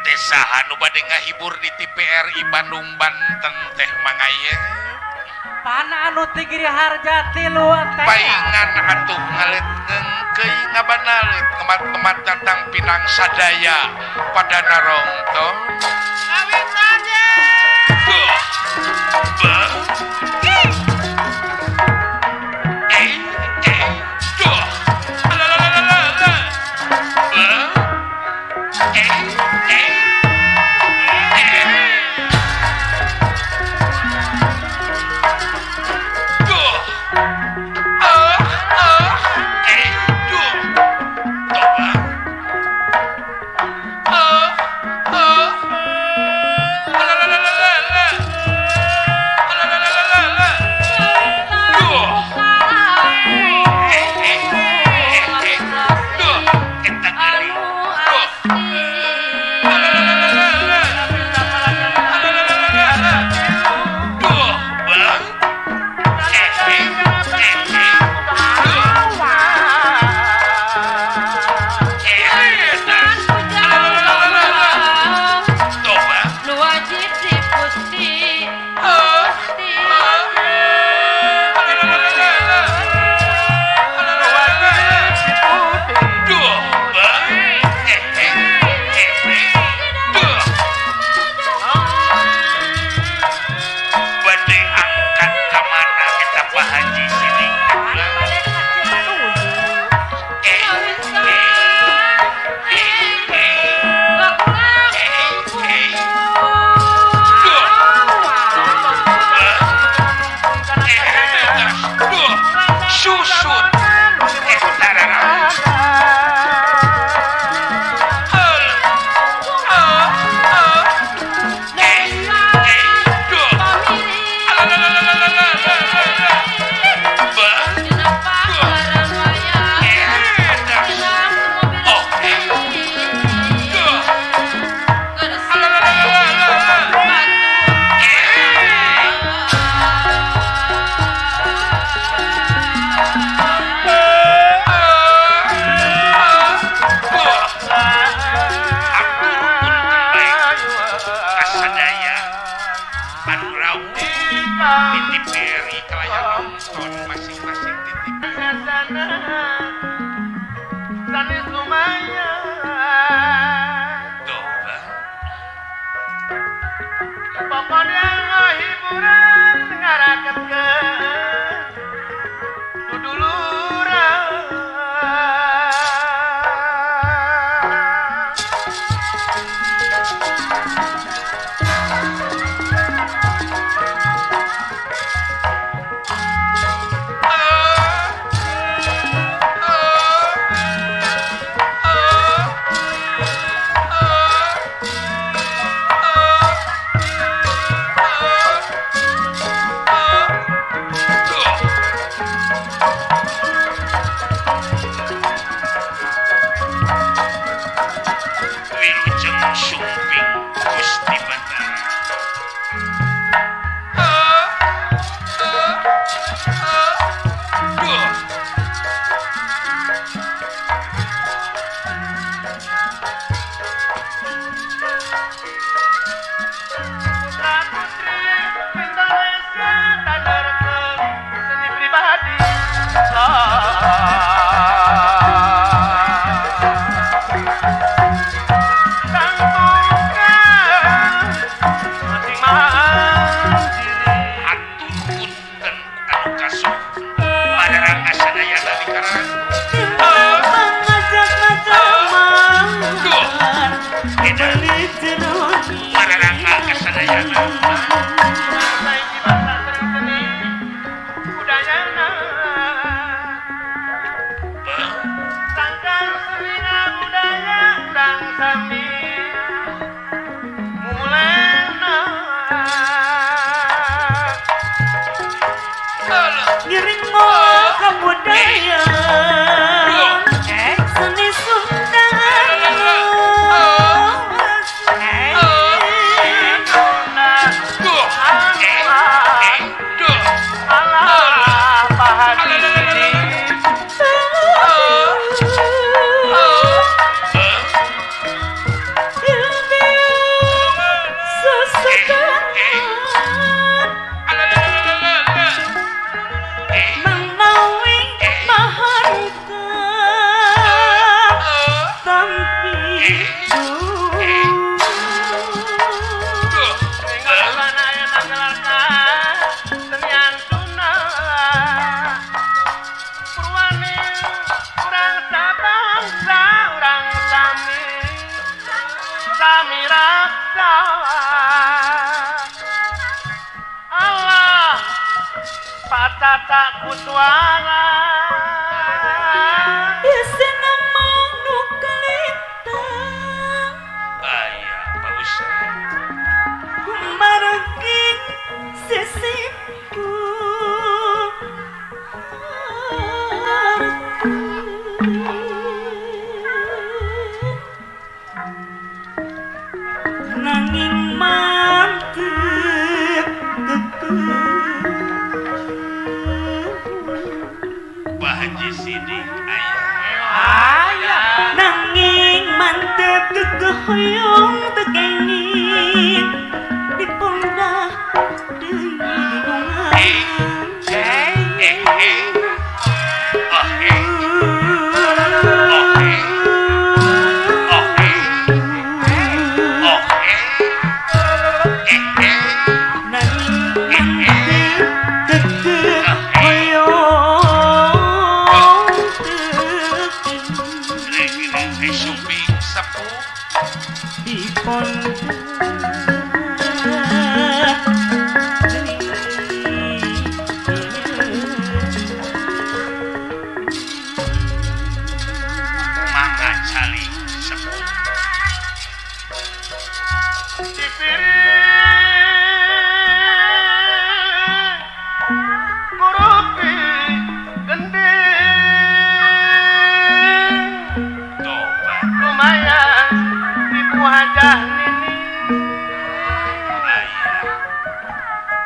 Teh saha nu bade ngahibur di TVRI Bandung Banten teh mangaye Pana anu ti Giri Harja tilu teh paingan atuh ngalet ngeungkeuy ngabanalet ngemat-ngemat datang pinang sadaya pada narongtong kawitannya. Duh. Katata ku suara Isina nu kalintang Aya Pak Ustad Kumargi sisipku nanging mantep Pak Haji Sidik aya Aya nanging mantep gegehoyong teu kenging dipondah deui gunungan Eh eh eh oh eh oh eh oh eh oh eh eh eh nanging mantep gegehoyong teu kenging Eh suping sepuh dipondah mangga calik sepuh Dipiring ngurupi gending tobat lumayan tipu hajah nini aya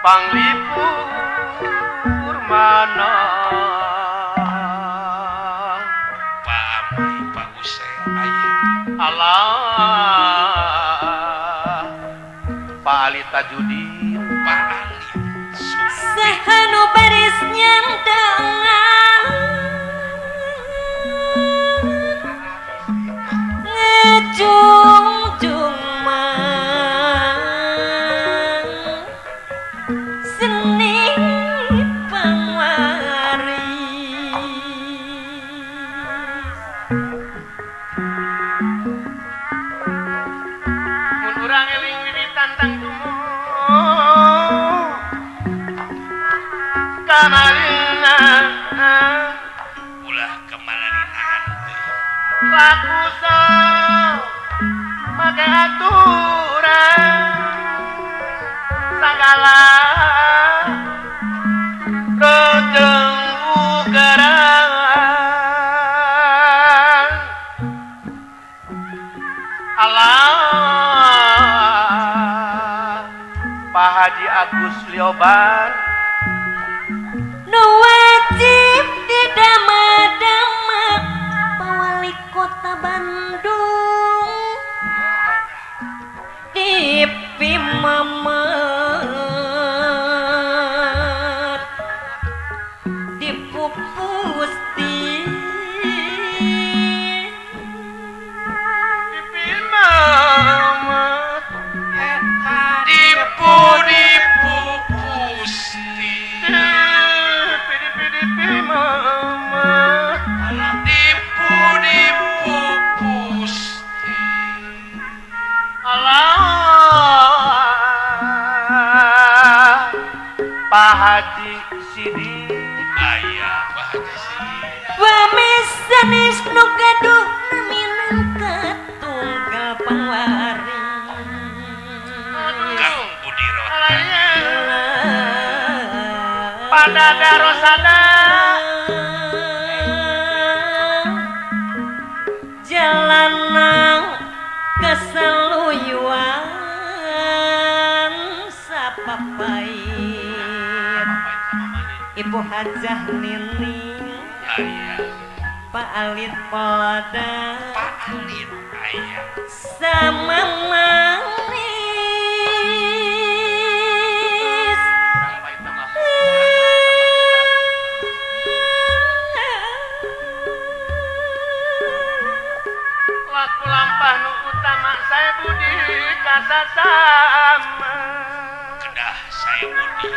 panglipur mana Pak Amai Pak Usai aya Allah Pak Ali Tajudin Pak Ali suping Saha nu baris nyandangan ngejungjung mang seni pangwaris mun urang eling wiwitan tangtumu kamarina ulah kemalarinaan teh laku make aturan sagala rojeng ugeran Allah Pak Haji Agus Lioban nu wajib didama-dama Pak Wali Kota Bandung dipimamet dipupusti dipimamet Eta dipu dipu pusti dipimamet dipu dipu pusti Allah Pak Haji Sidik aya Pak Haji Sidik Pamisanis nu gaduh minangka tunggal pangwaris Kang Budi Rotan pada darosada jalanang keseluyuan sapapait Ibu Hajah Nining aya Pak Alit Polda Pak Alit aya sama manis laku lampah nu utama saya budi kasasama kedah saya Budi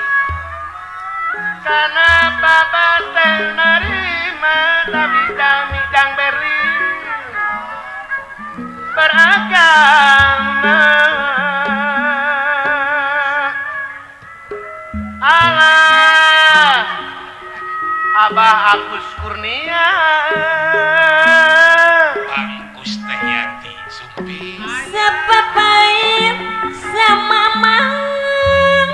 karena papa teh nerima tapi kami jang berli beragama Allah Abah Agus Kurnia Bangkus Teh Yati Sumpi Sapapait sama manis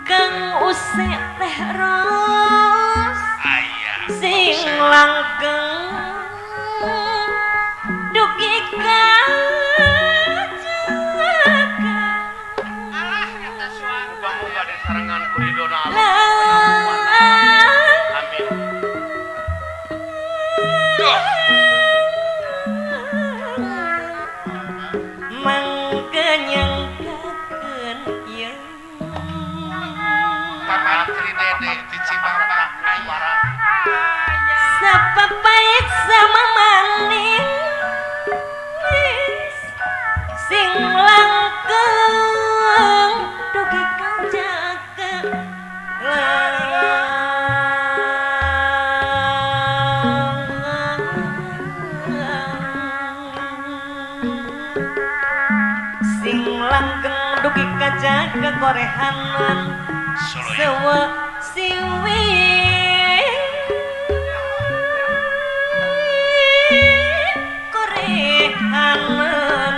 Kang Use Teh Ros aya sing langgeng dugi ka jaga Muga-muga disarengan ku ridona Allah. Amin. Duh mangkenyangkakeun ieu Pamantri Dede ti Cibabang aya sapapait sama manis sing langgeng dugi ka jaga sing langgeng dugi ka jaga korehanan Soloyo sewa siwi korehanan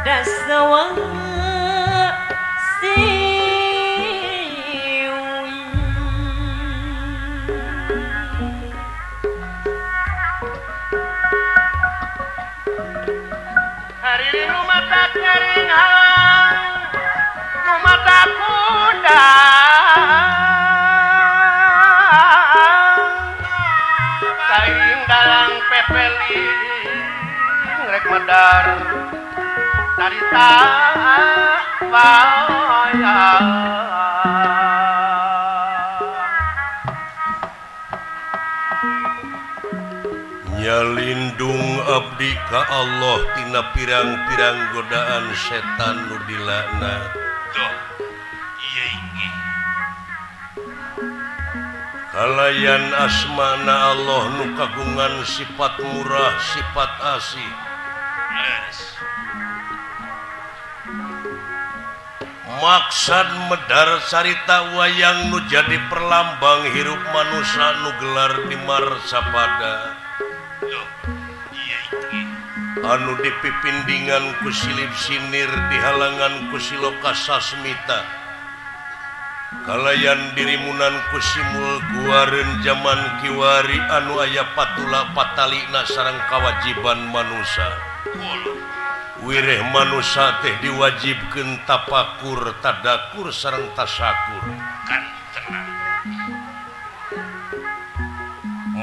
dasawa siwi Hari ini nu mata kering halang nu mata kundang kaing dalang pepeling rek medar carita wayang. Nyalindung abdi ka Allah tina pirang-pirang godaan setan nu dilaknat. Duh ieu inggih Kalayan asmana Allah nu kagungan sifat murah sifat asih. Leres Maksad medar carita wayang nu jadi perlambang hirup manusia nu gelar di marsapada. Duh ieu inggih anu dipipindingan ku silip sinir dihalangan ku siloka sasmita kalayan dirimunan ku simul guareun jaman kiwari anu aya patula patalina sareng kawajiban manusia. Wireh manusia teh diwajibkeun tapakur tadakur sareng tasakur kan tenang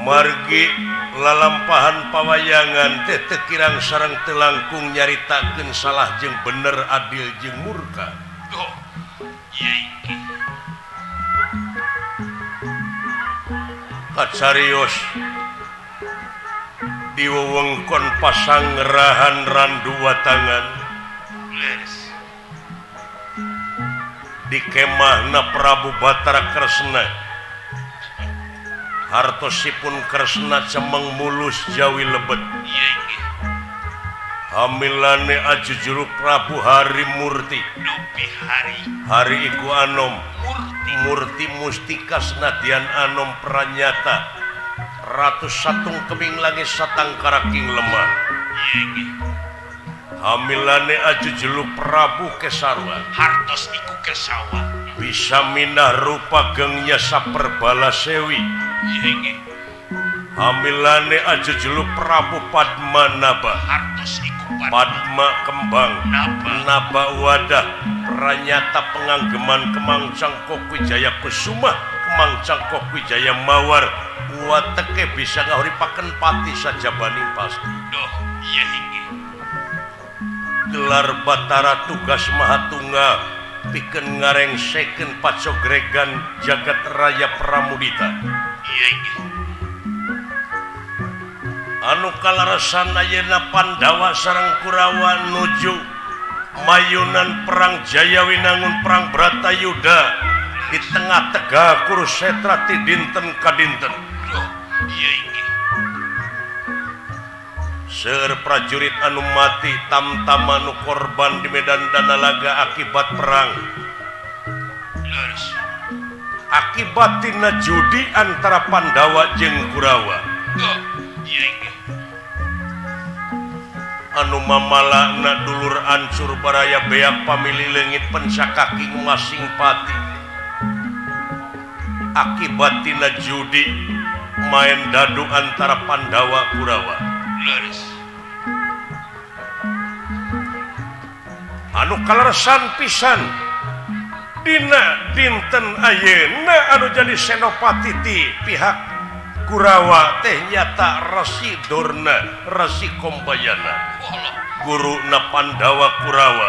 margi lalampahan pawayangan teh teu kirang sareng teu langkung nyaritakeun salah jeung bener adil jeung murka. Duh ieu inggih Kacarios di wewengkon Pasanggrahan Randuwatangan leres di kemahna Prabu Batara Kresna hartosipun Kresna cemeng mulus jawi lebet ieu inggih hamilane ajujuluk Prabu Harimurti dupi hari hari iku anom murti Murti Mustika Senadian Anom Pranyata Ratu Satung Keming Langit Satangkaraking Lemah ieu inggih hamilane ajujuluk Prabu Kesarwa hartos iku Kesawa bisa minah rupa gengnya saperbala sewi ieu inggih hamilane ajujuluk Prabu Padmanaba hartos iku Padma Kembang Naba Naba Wadah Pranyata Penganggeman Kemang Cangkok Wijaya Kusuma Kemang Cangkok Wijaya Mawar wateke bisa ngahuripaken pati sajabaning pasti. Duh ieu inggih gelar Batara tugas Mahatunga pikeun ngarengsekeun pacogregan jagat raya Pramudita ieu inggih anu kalaresan ayeuna Pandawa sareng Kurawa nuju mayunan perang Jayawinangun perang Bratayuda di tengah Tegal Kurusetra ti dinten ka dinten. Duh ieu inggih Seueur prajurit anu mati tamtama nu korban di medan danalaga akibat perang. Akibatina judi antara Pandawa jeung Kurawa. Anu mamalana dulur ancur baraya beak pamili leungit pensakaki masing pati. Akibatina judi main dadu antara Pandawa Kurawa. Anu kaleresan pisan dina dinten ayeuna anu jadi senopati ti pihak Kurawa teh nyata Resi Durna, Resi Kombayana, guruna Pandawa Kurawa.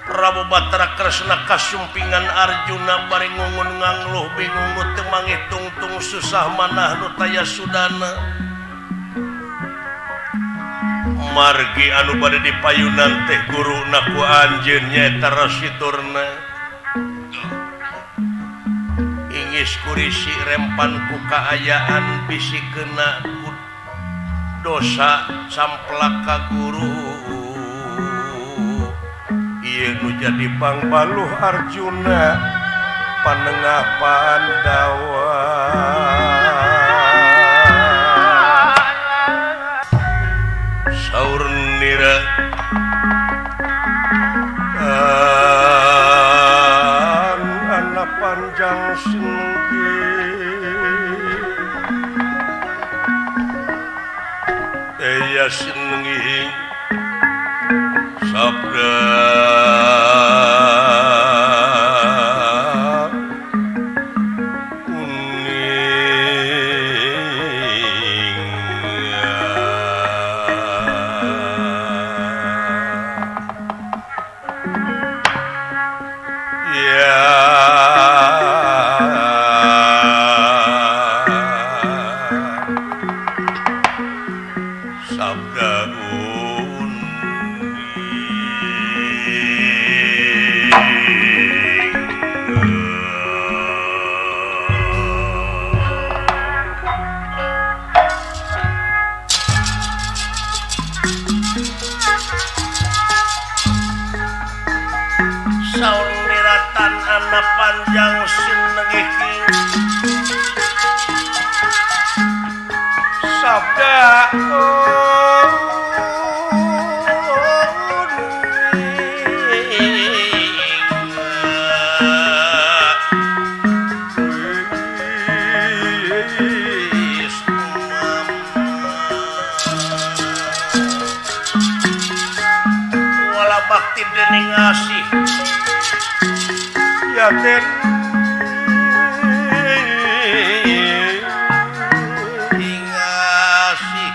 Prabu Batara Kresna kasumpingan Arjuna bari ngungun ngangluh bingung nu teu mangitungtung susah manah nu taya sudana. Margi anu bade dipayunan teh guruna ku anjeun nyaeta Resi Durna. Ingis kurisi rempan ku kaayaan bisi kena ku dosa samplak ka guru. Ieu nu jadi pangbaluh Arjuna panengah Pandawa. Saur nira anak panjang singgi eya sinengi sabda panjang sinengiki sabda wala bakti dening asih yaten ingasih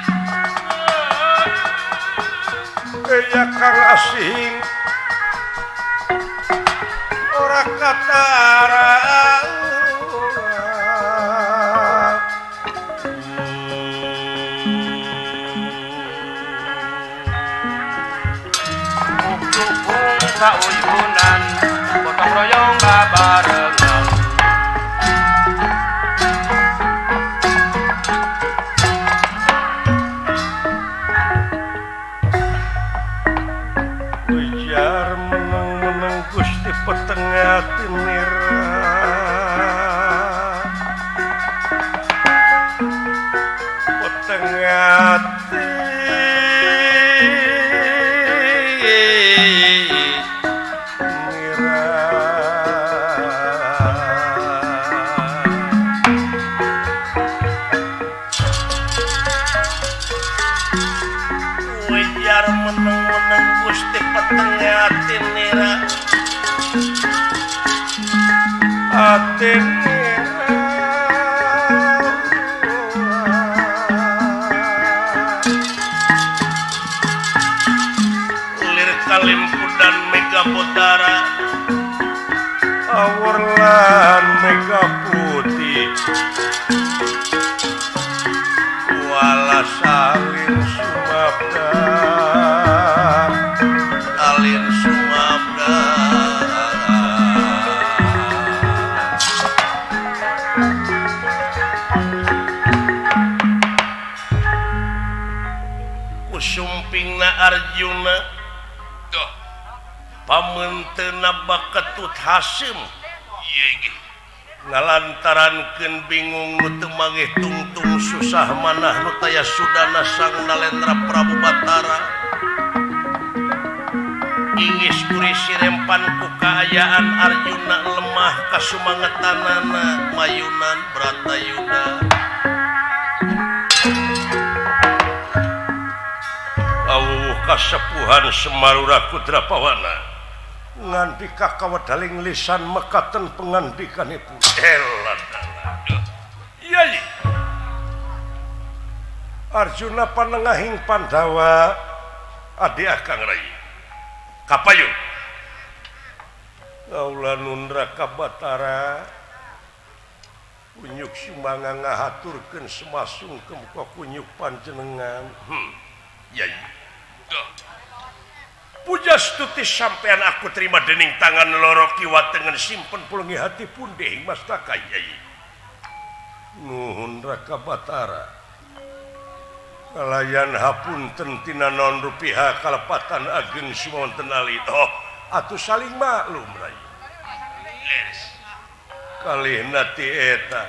ya kang asing ora katara Bukung sauyunan gotong royong babarengan. Ujar meneng-meneng Gusti peteng ati nira peteng ati lir kalimpudan mega bodara awur lan mega putih wala salin sumabda alin sumabda. Kusumpingna Arjuna Pamentena baketut Hasim ngalantarankeun bingung nu teu mangih tungtung susah manah nu taya sudana sang Nalendra Prabu Batara ingis kurisi rempan ku kaayaan Arjuna lemah kasumangetanana mayunan Bratayuda awuh kasepuhan Semarura Kudrapawana ngandika kawedaling lisan mekaten pengandikanipun Yai Arjuna panengahing Pandawa adi akang rai kapayun kaula nun Raka Batara kunyuk sumangga ngahaturkeun semasungkem ka kunyuk panjenengan. Yai puja stuti sampean aku terima dening tangan loro kiwa tengen simpen pulungi hati punding mastaka yai. Nuhun Raka Batara kalayan hapunten tina naon rupiah kalepatan ageng sumonten alit. Oh atuh saling maklum rai. Kalihna ti eta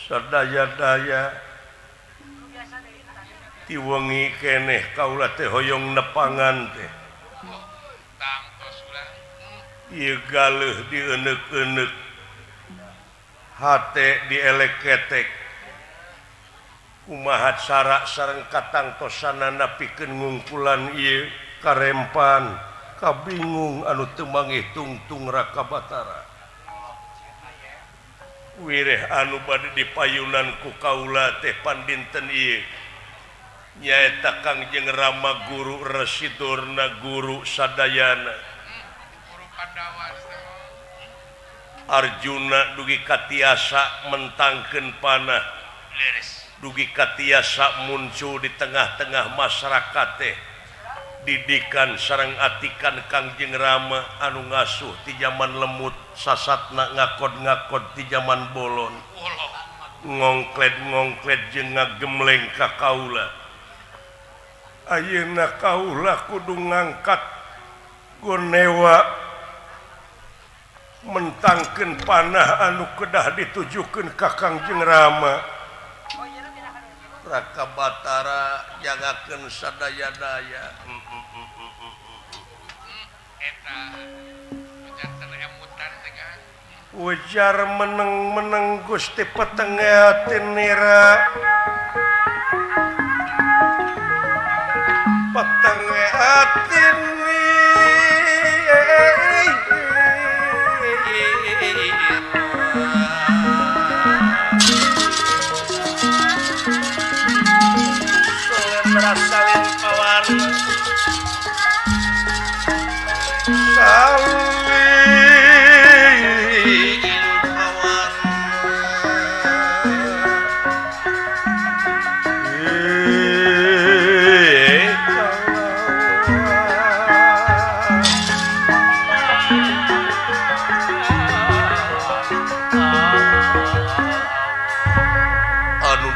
sadaya-daya wengi keneh kaula teh hoyong nepangan teh ieu galeuh dieneuk-eneuk hate dielek-ketek kumaha cara sareng katangtosanana pikeun ngungkulan ieu karempan kabingung anu teu mangih tungtung Raka Batara wireh anu bade dipayunan ku kaula teh pandinten ieu nyaeta Kangjeng Rama Guru Residurna Guru Sadayana Arjuna dugi katiasa mentangkeun panah dugi katiasa muncul di tengah-tengah masyarakat teh didikan sareng atikan Kangjeng Rama anu ngasuh ti jaman lemut sasatna ngakod-ngakod ti jaman bolon ngongkled-ngongkled jeung ngagemleng ka kaula. Ayeuna kaula kudu ngangkat gonewa mentangkeun panah anu kedah ditujukeun ka Kangjeng Rama. Raka Batara jagakeun sadaya-daya. Ujar meneng-meneng Gusti petenge atinira petenge atini Solendra salin pawarna salin pawarna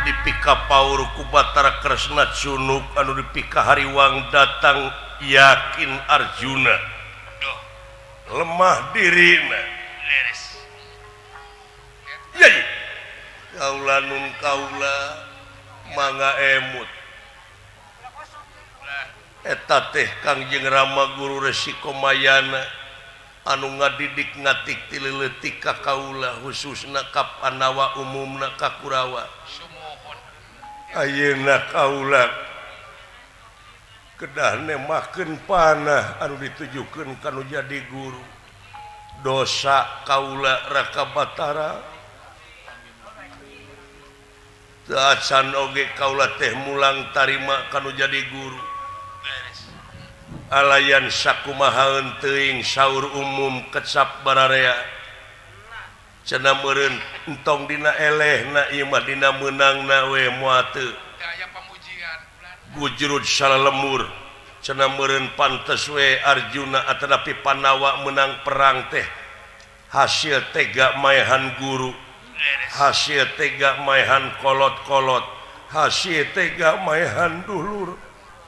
dipika paur ku Batara Kresna cunuk anu dipika hariwang datang yakin Arjuna lemah dirina. Yai kaula nun kaula mangga emut eta teh Kangjeng Rama Guru Resi Komayana anu ngadidik ngatik ti leutik ka kaula khususna ka Pandawa umumna ka Kurawa. Ayeuna kaula kedah nemakeun panah anu ditujukeun ka nu jadi guru. Dosa kaula Raka Batara teu acan oge kaula teh mulang tarima ka nu jadi guru. Alayan sakumahaeun teuing saur umum kecap bararea cenah meureun entong dina elehna ieu mah dina meunangna we moal teu gujrud salalemur cenah meureun pantes we Arjuna atanapi Pandawa menang perang teh hasil tega maehan guru hasil tega maehan kolot-kolot hasil tega maehan dulur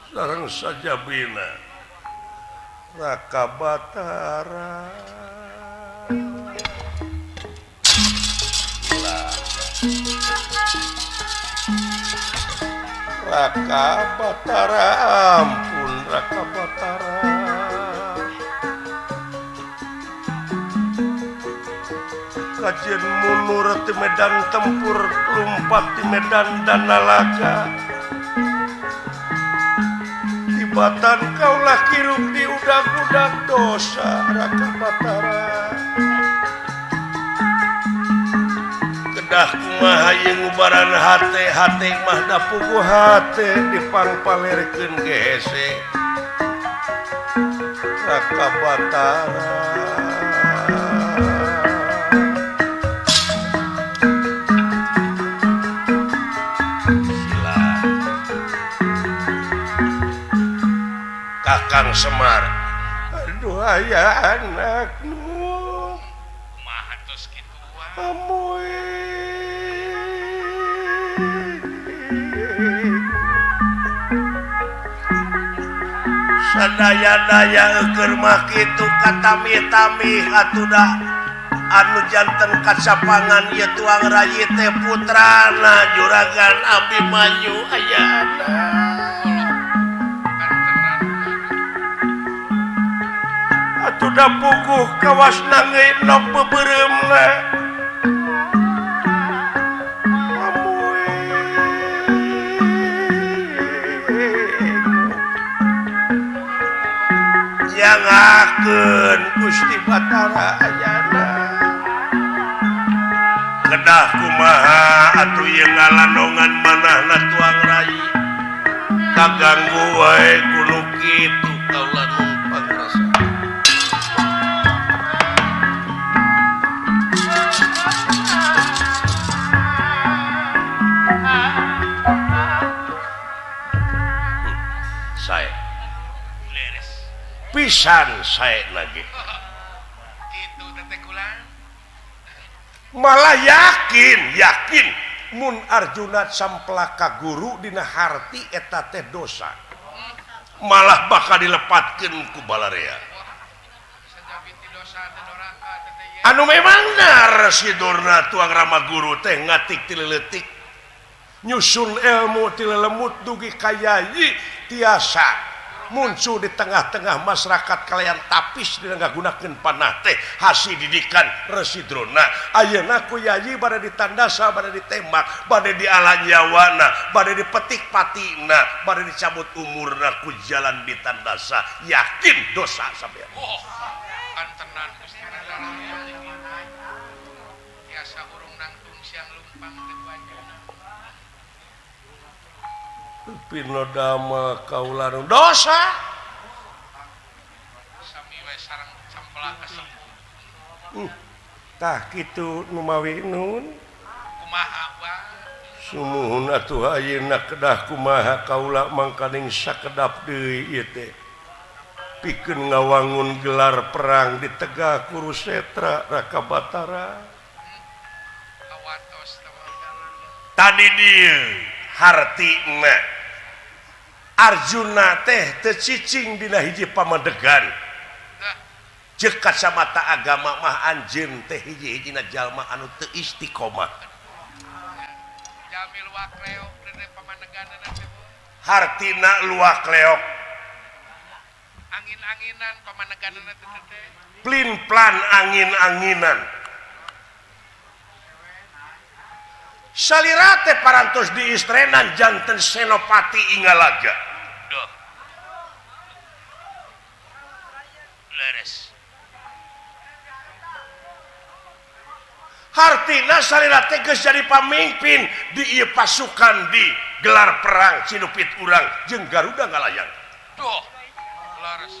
sareng sajabina. Raka Batara Raka Batara ampun Raka Batara kajian mundur di medan tempur lumpat di medan danalaga tibatan kaulah kirup di udak-udak dosa Raka Batara kedah kumaha ieu ngubaran hate hate mah da puguh hate dipangpalerkeun ge hese Raka Batara sila Kakang Semar aduh aya anak nu kumaha tos kitu amoy sadaya-daya eukeun mah kitu katami-tami atuh da anu janten kacapangan ieu tuang rayi teh putrana juragan Abimanyu ayana atuh da puguh kawas nangeui nok beubereumna yangakeun Gusti Batara ayana kedah kumaha atuh ieu ngalandongan manahna tuang rayi kaganggu wae kudu kitu kaula numpang rasa sae pisan sae lagi kitu teh kulang malah yakin mun Arjuna samplaka guru dina harti eta teh dosa malah bakal dilepatkeun ku balarea anu memang Resi Durna tuang Rama guru teh ngatik ti leutik nyusun ilmu ti lelemut dugi ka yayi tiasa muncul di tengah-tengah masyarakat kalian tapis dina ngagunakeun panah teh hasil didikan Resi Drona ayeuna ku yayi bade ditandasa bade ditembak bade diala nyawana bade dipetik patina bade dicabut umurna ku jalan ditandasa yakin dosa sampean. Oh, antenan Gusti tiasa hurung nangtung siang lumpang teh anjeunna pinodama kaula dosa sami we sareng sampela kasepuh. Tah kitu numawi nun kumaha wa sumuhun atuh ayeuna kedah kumaha kaula mangkaning sakedap deui ieu teh pikeun ngawangun gelar perang di Tegak Kurusetra Raka Batara tadi dieu hartina Arjuna teh teu cicing dina hiji pamadegan jeung kacamata agama mah anjeun teh hiji-hijina jalma anu teu istiqomah hartina luak leok angin-anginan pamadeganana teh plin-plan angin-anginan salirate parantos diistrenan janten Senopati Ingalaga. Duh. Leres. Hartina salirate geus jadi pamimpin di ieu pasukan di gelar perang Cinupit urang jeung Garuda ngalayang. Duh. Leres.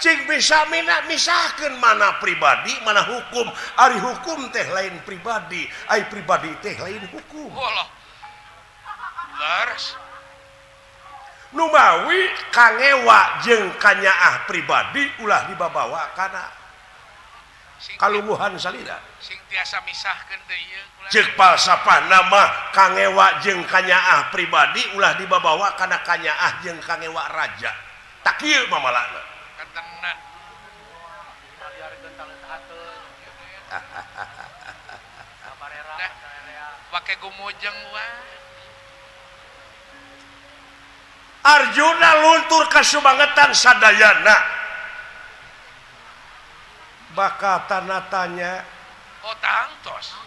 Cing bisa mina misahkeun mana pribadi mana hukum. Ari hukum teh lain pribadi, ari pribadi teh lain hukum. Walah. Leres. Numawi kangewa jeung kanyaah pribadi ulah dibabawa kana Kalungguhan salira. Sing tiasa misahkeun deui ieu kula. Ceuk falsafah nama kangewa jeung kanyaah pribadi ulah dibabawa kana kanyaah jeung kangewa raja. Tak kieu mamalana. Katena. Wake gumujeng wae. Arjuna luntur kasubangetan sadayana. Bakal tanda tanya. Oh tangtos.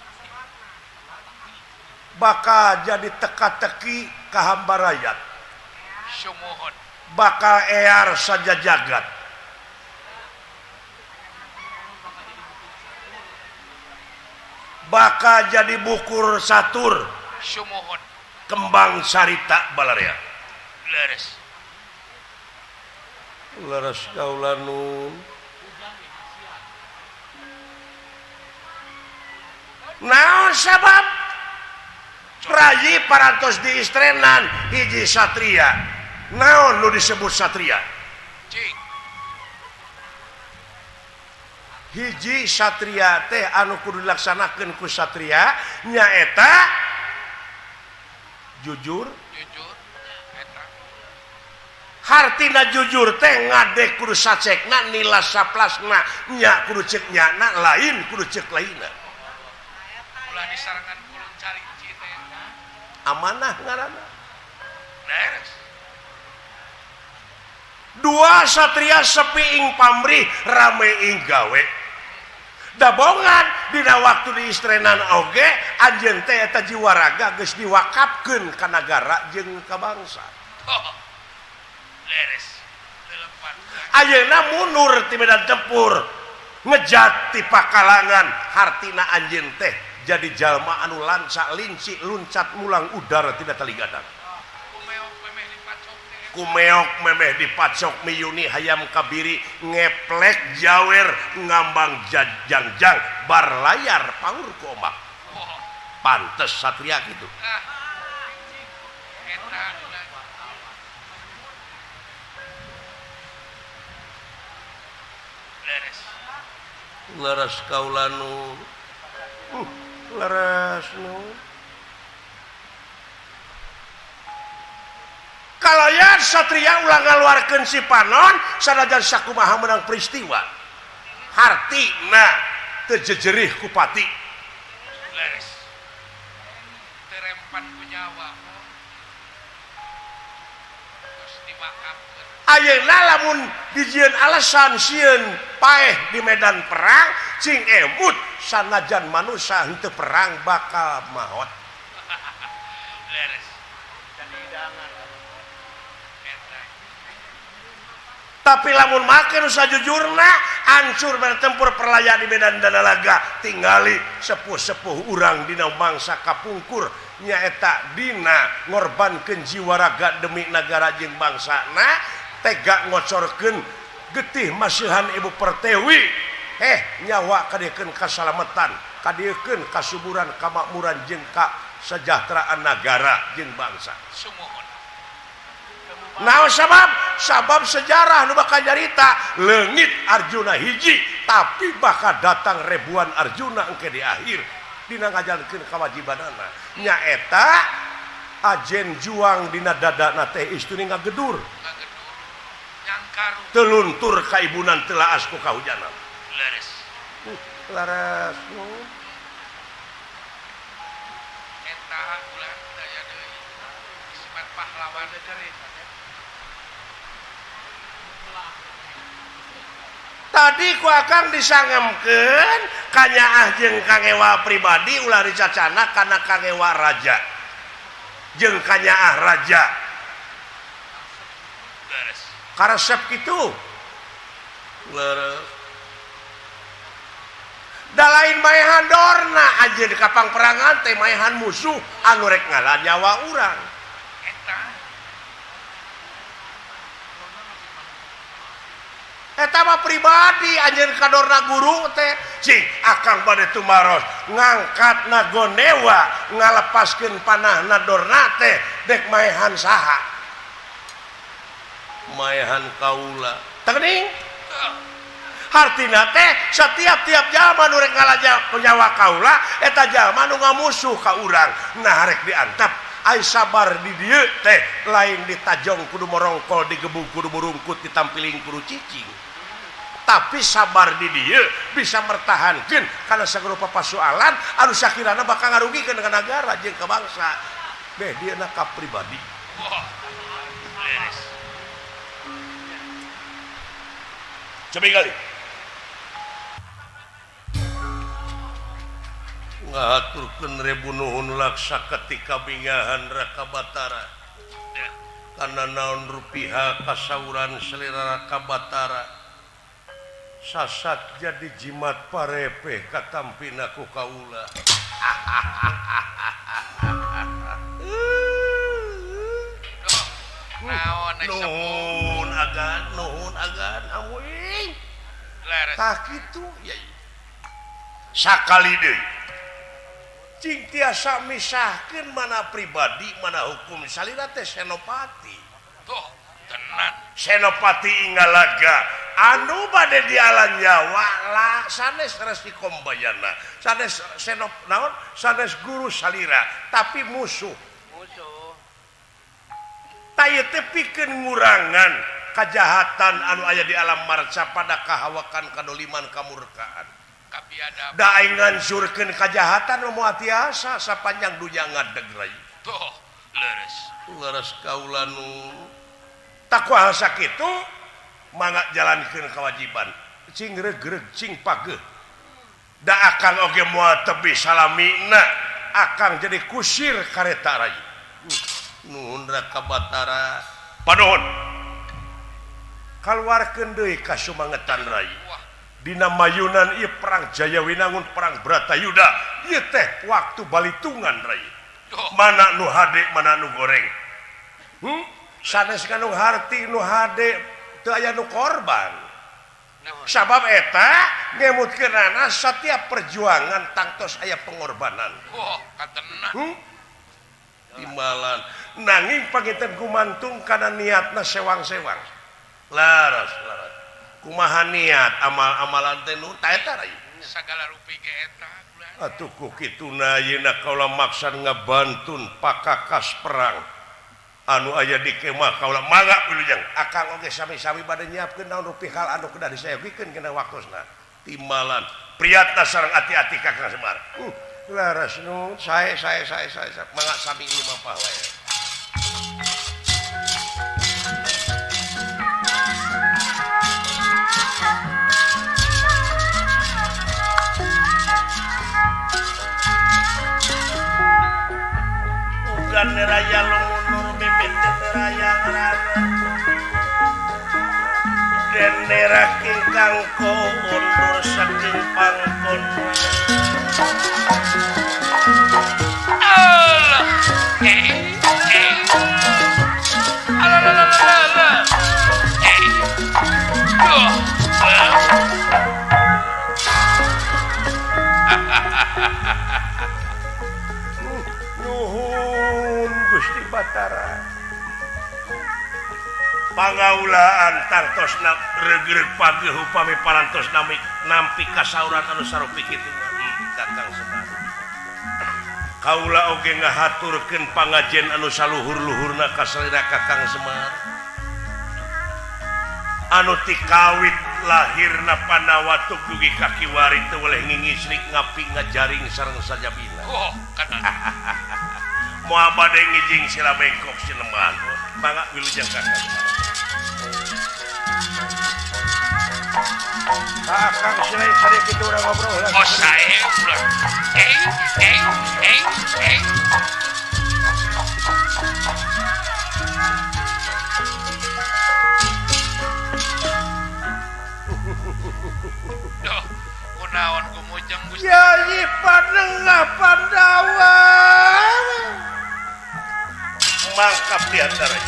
Bakal jadi teka-teki kahambarayat. Sumuhun. Bakal ear saja jagat. Bakal jadi bukur satur. Sumuhun. Kembang sarita balarea. Leres. Leres kaula nun. Naon sabab rayi parantos diistrenan hiji satria. Naon nu disebut satria? Cing. Hiji satria teh anu kudu dilaksanakeun ku satria nyaeta jujur. Jujur eta. Hartina jujur teh ngadek kudu sacekna nila saplasna nya kudu ceuk nyana lain kudu ceuk lainna. Ulah disarangan kulun cari teh. Amanah ngaranna. Leres. Dua satria sepi ing pamrih rame ing gawe. Dabongan dina waktu diistrenan oge anjeun teh eta jiwa raga geus diwakafkeun ka nagara jeung ka bangsa. Oh. Leres. Ayeuna mundur ti medan tempur ngejat ti pakalangan hartina anjeun teh jadi jalma anu lanca linci luncat mulang udara tina tali gadang. Kumeok memeh dipacok miyuni hayam kabiri ngeplek jawer ngambang jangjang barlayar paur ku ombak. Pantes satria gitu. Leres kaula nu. Leres nu. Kalayan satria ulah ngaluarkeun si panon sanajan sakumaha menang peristiwa. Hartina teu jejerih ku pati. Leres. Terempan ku nyawa. Terus diwakafkeun. Ayeuna lamun dijieun alasan sieun paeh di medan perang cing emut sanajan manusia henteu perang bakal maot. Leres. Tapi lamun make nu sajujurna hancur bertempur perlaya di medan danalaga tingali sepuh-sepuh urang dina mangsa kapungkur nyaeta dina ngorbankeun jiwa raga demi nagara jeung bangsana tega ngocorkeun getih masihan Ibu Pertiwi nyawa kadiekeun kasalametan kadiekeun kasuburan kamakmuran jeung kasejahteraan nagara jeung bangsa. Sumuhun. Nah sabab sejarah nu bakal nyarita leungit Arjuna hiji tapi bakal datang ribuan Arjuna engke di akhir dina ngajalankeun kawajibanana nyaeta ajen juang dina dadana teh istune ngagedur teluntur kaibunan telaas ku kahujanan. Leres. Leres. Eta ulah daya deui sifat pahlawan Tadi ku akang disangemkeun kanyaah jeung kangewa pribadi ulah dicacana kana kangewa raja jeung kanyaah raja. Leres. Karesep kitu. Leres. Da lain maehan dorna anjeun di kapang perangan teh maehan musuh anu rek ngalah nyawa urang. Eta. Eta mah pribadi anjeun kadorna guru teh cing akang bade tumaros ngangkat na gonewa ngalepaskeun panahna dorna teh dek maehan saha maehan kaula teuning Hartina teh setiap-tiap jalma nu rek ngalaja nyawa kaula eta jalma nu ngamusuh ka urang. Nah rek diantep ai sabar di dieu teh lain ditajong kudu morongkol digebug kudu murungkut ditampiling kudu cicing. Tapi sabar di dieu bisa mertahankeun kana sarupa pasoalan anu sakirana bakal ngarugikeun ka nagara jeung ka bangsa. Beh dia na ka pribadi. Coba kali ngahaturkeun rebu nuhun laksa ketika bingahan Raka Batara kana naon rupiha kasauran selera Raka Batara sasat jadi jimat parepe katampina ku kaula. Nuhun agan, nuhun agan, amuing. Tah kitu ya. Sakali deui. Cing tiasa misahkeun mana pribadi, mana hukum salira teh Senopati. Tuh, tenan. Senopati Ingalaga anu bade dialan nyawa lah sanes Resi Kombayana, sanes senop naon, sanes guru salira, tapi musuh. Taya teh pikeun ngurangan kajahatan anu aya di alam marca pada kahawakan kadoliman kamurkaan. Da aing ngansurkeun kajahatan moal tiasa sapanjang dunya ngadeg rai. Tuh, leres. Leres kaula nu takwa sakitu mangga jalankeun kewajiban. Cing regreg cing pageuh. Da akang oge moal tebih salamina, akang jadi kusir kareta rai. Nuhun Raka Batara. Panuhun. Kaluarkeun deui ka sumangetan rai. Dina mayunan ieu perang Jayawinangun perang Bratayuda ieu teh waktu balitungan rai. Mana nu hade mana nu goreng. Sanes kanu harti nu hade teu aya nu korban. Sabab eta ngemutkeunana setiap perjuangan tangtos aya pengorbanan. Oh, katenan. Timbalan nanging panginten gumantung kana niatna sewang-sewang. Laras laras. Kumaha niat amal-amalan teh nu ta eta rai. Sagala rupi ge eta. Atuh ku kituna ayeuna kaula maksa ngabantun pakakas perang anu aya di kemah kaula mangga wilujeng. Akang oge sami-sami bade nyiapkeun naon rupi hal anu kedah disayogikeun kana waktosna. Timbalan priyatna sareng ati-ati ka Kang Semar. Laras nu sae sae sae sae mangga sami lumampah wae. Ugan raya lumunur bibit raya ngrana dene kingkang kondur saking pangkon. Allah, eh, eh, alah, alah, alah, alah, eh, duh, Nuhun Gusti Batara. Pangaulaan tangtosna regreg pageuh upami parantos nampi kasauran anu sarupi kitu. Kakang Semar. Kaula oge ngahaturkeun pangajen anu saluhur-luhurna ka salira Kakang Semar. Anu tikawit lahirna Pandawa dugi ka kiwari teu weleh ngingisrik ngapi ngajaring sareng sajabina. Oh, kana. Moal bade ngijing sila bengkok sinembahan. Mangga wilujeng Kakang Semar. Kakang sila sare kitu urang ngobrol. Oh, sae ulah. Eh, eh, eh, eh. Duh, kunaon kumujeng Gusti. Yayi Panengah Pandawa. Mangkap di antara.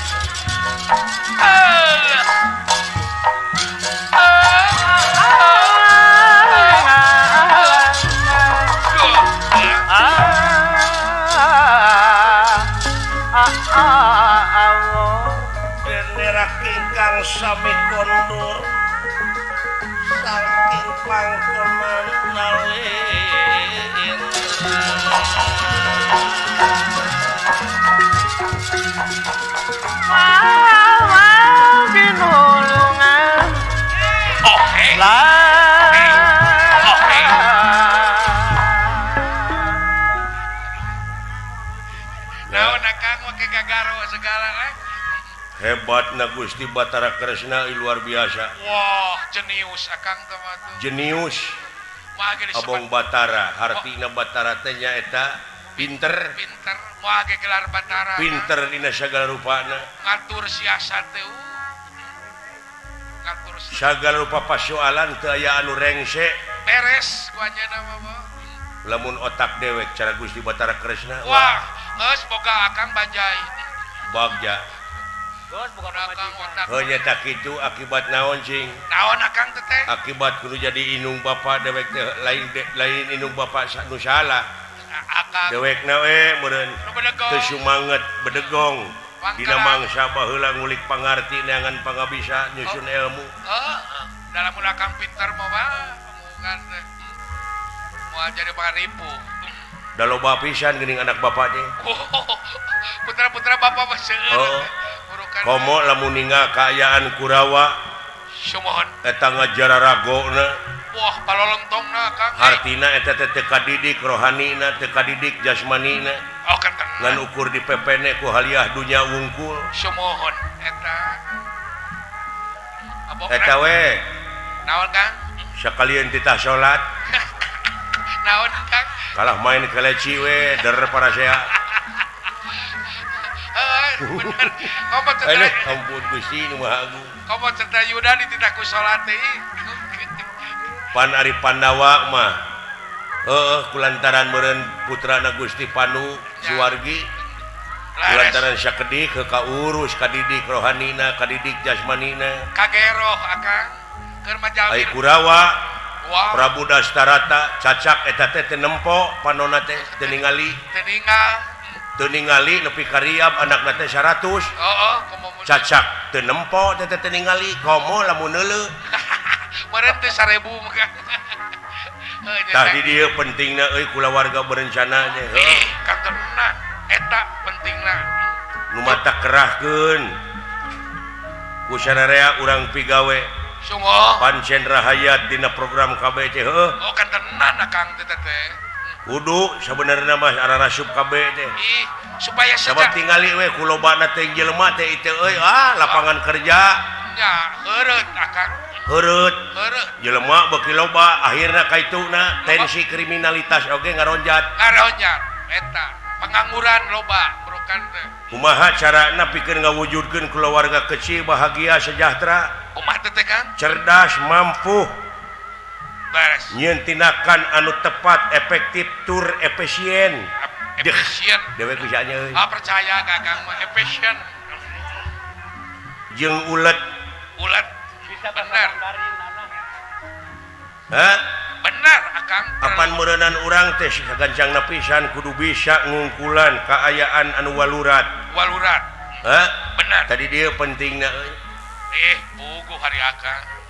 Bendera kingkang sami kondur Saking pangkeman nalendra. Wow, binulungan. Oke. Oke. Naon akang make gagaro segala eh? Hebat na Gusti Batara Kresna luar biasa. Wah, jenius akang teh mah tuh. Jenius. Abong Batara, hartina Batara teh nyaeta pinter. Pinter, moal ge gelar Batara. Pinter dina sagala rupana. Ngatur siasat teh. Ngatur sagala rupa pasoalan teu aya anu rengse. Beres ku anjeunna mah. Lamun otak dewek cara Gusti Batara Kresna. Wah, geus boga akang bajai. Bagja. Geus boga akang otak. Heuh nya kitu akibat naon cing? Naon akang teh teh? Akibat kudu jadi inung bapa dewek teh lain inung bapa nu salah. Akang dewekna we meureun teu sumanget bedegong dina mangsa baheula ngulik pangarti neangan pangabisa nyusun ilmu. Heeh. Da lamun akang pinter mah omongan teh. Moal jadi pangaripu. Da loba pisan geuning anak bapak teh. Putra-putra bapak mah seueur. Komo lamun ninggal kaayaan Kurawa sumohon eta ngajararagona. Wah, palolontongna Kang. Hartina eta teh teu kadidik rohanina, teu kadidik jasmanina. Oh, kenten. Ngan ukur dipepene ku haliah dunya wungkul. Sumohon eta. Eta we. Naon Kang? Sakalian titah salat. Naon Kang? Kalah main keleci we der parasea. Bener. Komo cerita. Ampun Gusti nu Maha Agung. Komo cerita Yuda dititah ku salat teh. Pan ari Pandawa mah heueuh kulantaran meureun putrana Gusti Panu Suwargi. Kulantaran sakedik heuh kaurus kadidik rohanina, kadidik jasmanina. Kageroh akang keur majalmi. Ai Kurawa Prabu Dastarata cacak eta teh teu nempo panona teh teu ningali. Teu ningal. Teu ningali nepi ka riab anakna teh 100. Heeh, komo cacak teu nempo teh teu ningali komo lamun neuleuh. Meureun teh 1000 mah. Tah di dieu pentingna euy kulawarga berencana teh. Heuh, kantenan eta pentingna. Nu mata kerahkeun. Ku sararea urang pigawe. Sungguh. Pancen rahayat dina program KB teh heuh. Oh, kantenan akang teh teh. Kudu sebenarnya mah ararasup KB teh. Ih, supaya sabab tingali we ku lobana teh jelema teh ieu euy ah lapangan kerja. Nya, heureut akang. Heureut. Heureut. Jelema beuki loba akhirna kaituna tensi kriminalitas oge ngaronjat. Ngaronjat eta. Pengangguran loba burukan teh. Kumaha carana pikeun ngawujudkeun keluarga kecil bahagia sejahtera? Kumaha teh Kang? Cerdas, mampu. Beres. Nyieun tindakan anu tepat, efektif, tur efisien. Efisien. Dewek bisa nya euy. Ah percaya ka Kang mah efisien. Jeung ulet. Ulet. Bisa bener. Hah? Bener akang. Apan meureunan urang teh sagancangna pisan kudu bisa ngungkulan kaayaan anu walurat. Walurat. Hah? Bener. Tadi dieu pentingna euy. Puguh hari akang.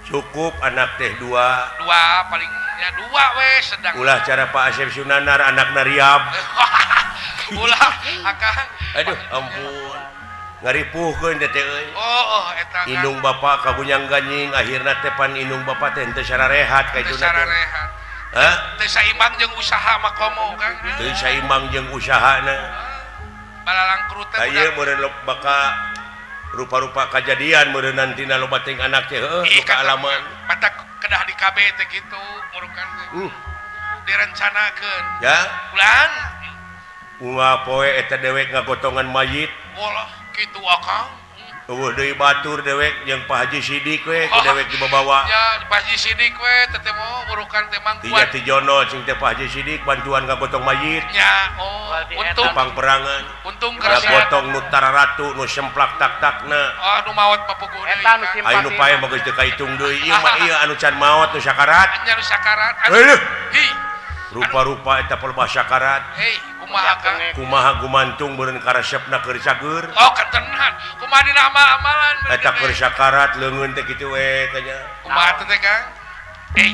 Cukup anak teh dua. Dua palingnya dua we sedang. Ulah cara Pak Asep Sunanar anakna riab. Ulah akang. Aduh ampun. Ngaripuhkeun teh teh euy. Oh, eta. Indung bapak kagunyang ganying akhirna teh pan indung bapak teh henteu sararehat ka itu. Teu sararehat. Hah? Teu saimbang jeung usaha mah komo Kang. Teu saimbang jeung usahana. Balalangkrut teh. Ieu meureun baka rupa-rupa kajadian meureun tina loba ting anak teh heueuh nu kaalaman. Mata kedah di KB teh kitu murukan teh. Direncanakeun. Ya. Ulang. Unggal poe eta dewek ngagotongan mayit. Walah kitu akang. Eueuh deui batur dewek jeung Pak Haji Sidik we ku dewek dibawa. Ya, Pak Haji Sidik we teh teh mau murukan teh mangkuan. Ti Jatijono cing teh Pak Haji Sidik bantuan ngagotong mayit. Nya, oh, untung pangperangan. Untung kerasa. Ngagotong nu tararatu nu semplak tak-takna. Oh, nu maot papuguh deui. Eta nu simpati. Aya nu pae mah geus teu kaitung deui. Ieu mah ieu anu can maot nu sakarat. Nya nu sakarat. Heuh. Hi. Rupa-rupa eta pelebah sakarat. Hei, Kumaha Kang? Kumaha gumantung meureun karesepna keur cager. Oh, ketenan. Kumaha dina amal-amalan eta keur sakarat leungeun teh kitu we tanya. Kumaha teh Kang? Eh.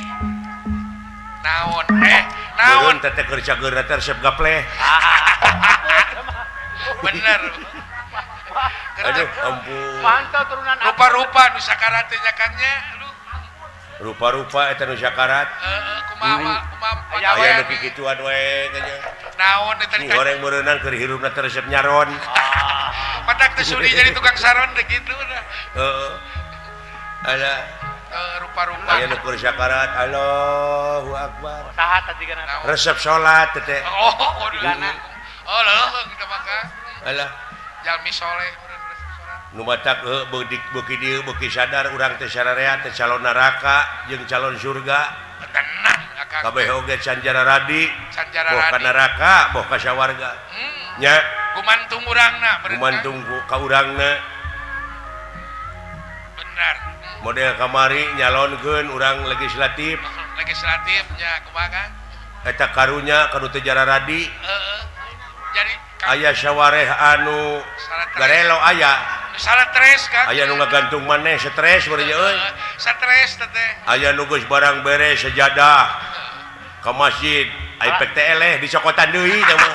Naon? Naon? Meureun teh keur cager teh resep gapleh. Bener. Aduh, ampun. Mantau turunan rupa-rupa nu sakarat teh nya Kang nya. Rupa-rupa eta nu sakarat. Heeh, kumaha kumaha aya nu kikituan we tanya. Naon eta di goreng meureunnan keur hirupna teh resep nyaron. Matak teh sudi jadi tukang saron teh kitu dah. Heeh. Ala rupa-rupa aya nu keur sakarat Allahu akbar. Saha tadi kana? Resep salat teh. Oh, oh leuheung kita mah Kang. Alah jalmi soleh nu matak beuki dieu beuki sadar urang teh sararea teh calon neraka jeung calon surga. Tenang akang. Kabeh oge canjara radi. Canjara boh ka radi. neraka boh ka sawarga. Nya gumantung urangna bener. Gumantung ka urangna. Bener. Model kamari nyalonkeun urang legislatif. Legislatif nya kumaha Kang? Eta karunya ka nu teu jara radi. Heeh. Jadi aya sawareh anu garelo aya. Salah stres Kang. Aya nu ngagantung maneh stres beureun euy. Stres teh. Aya nu geus barang beres sejadah ka masjid, ai pek teh eleh dicokotan deui teh mah.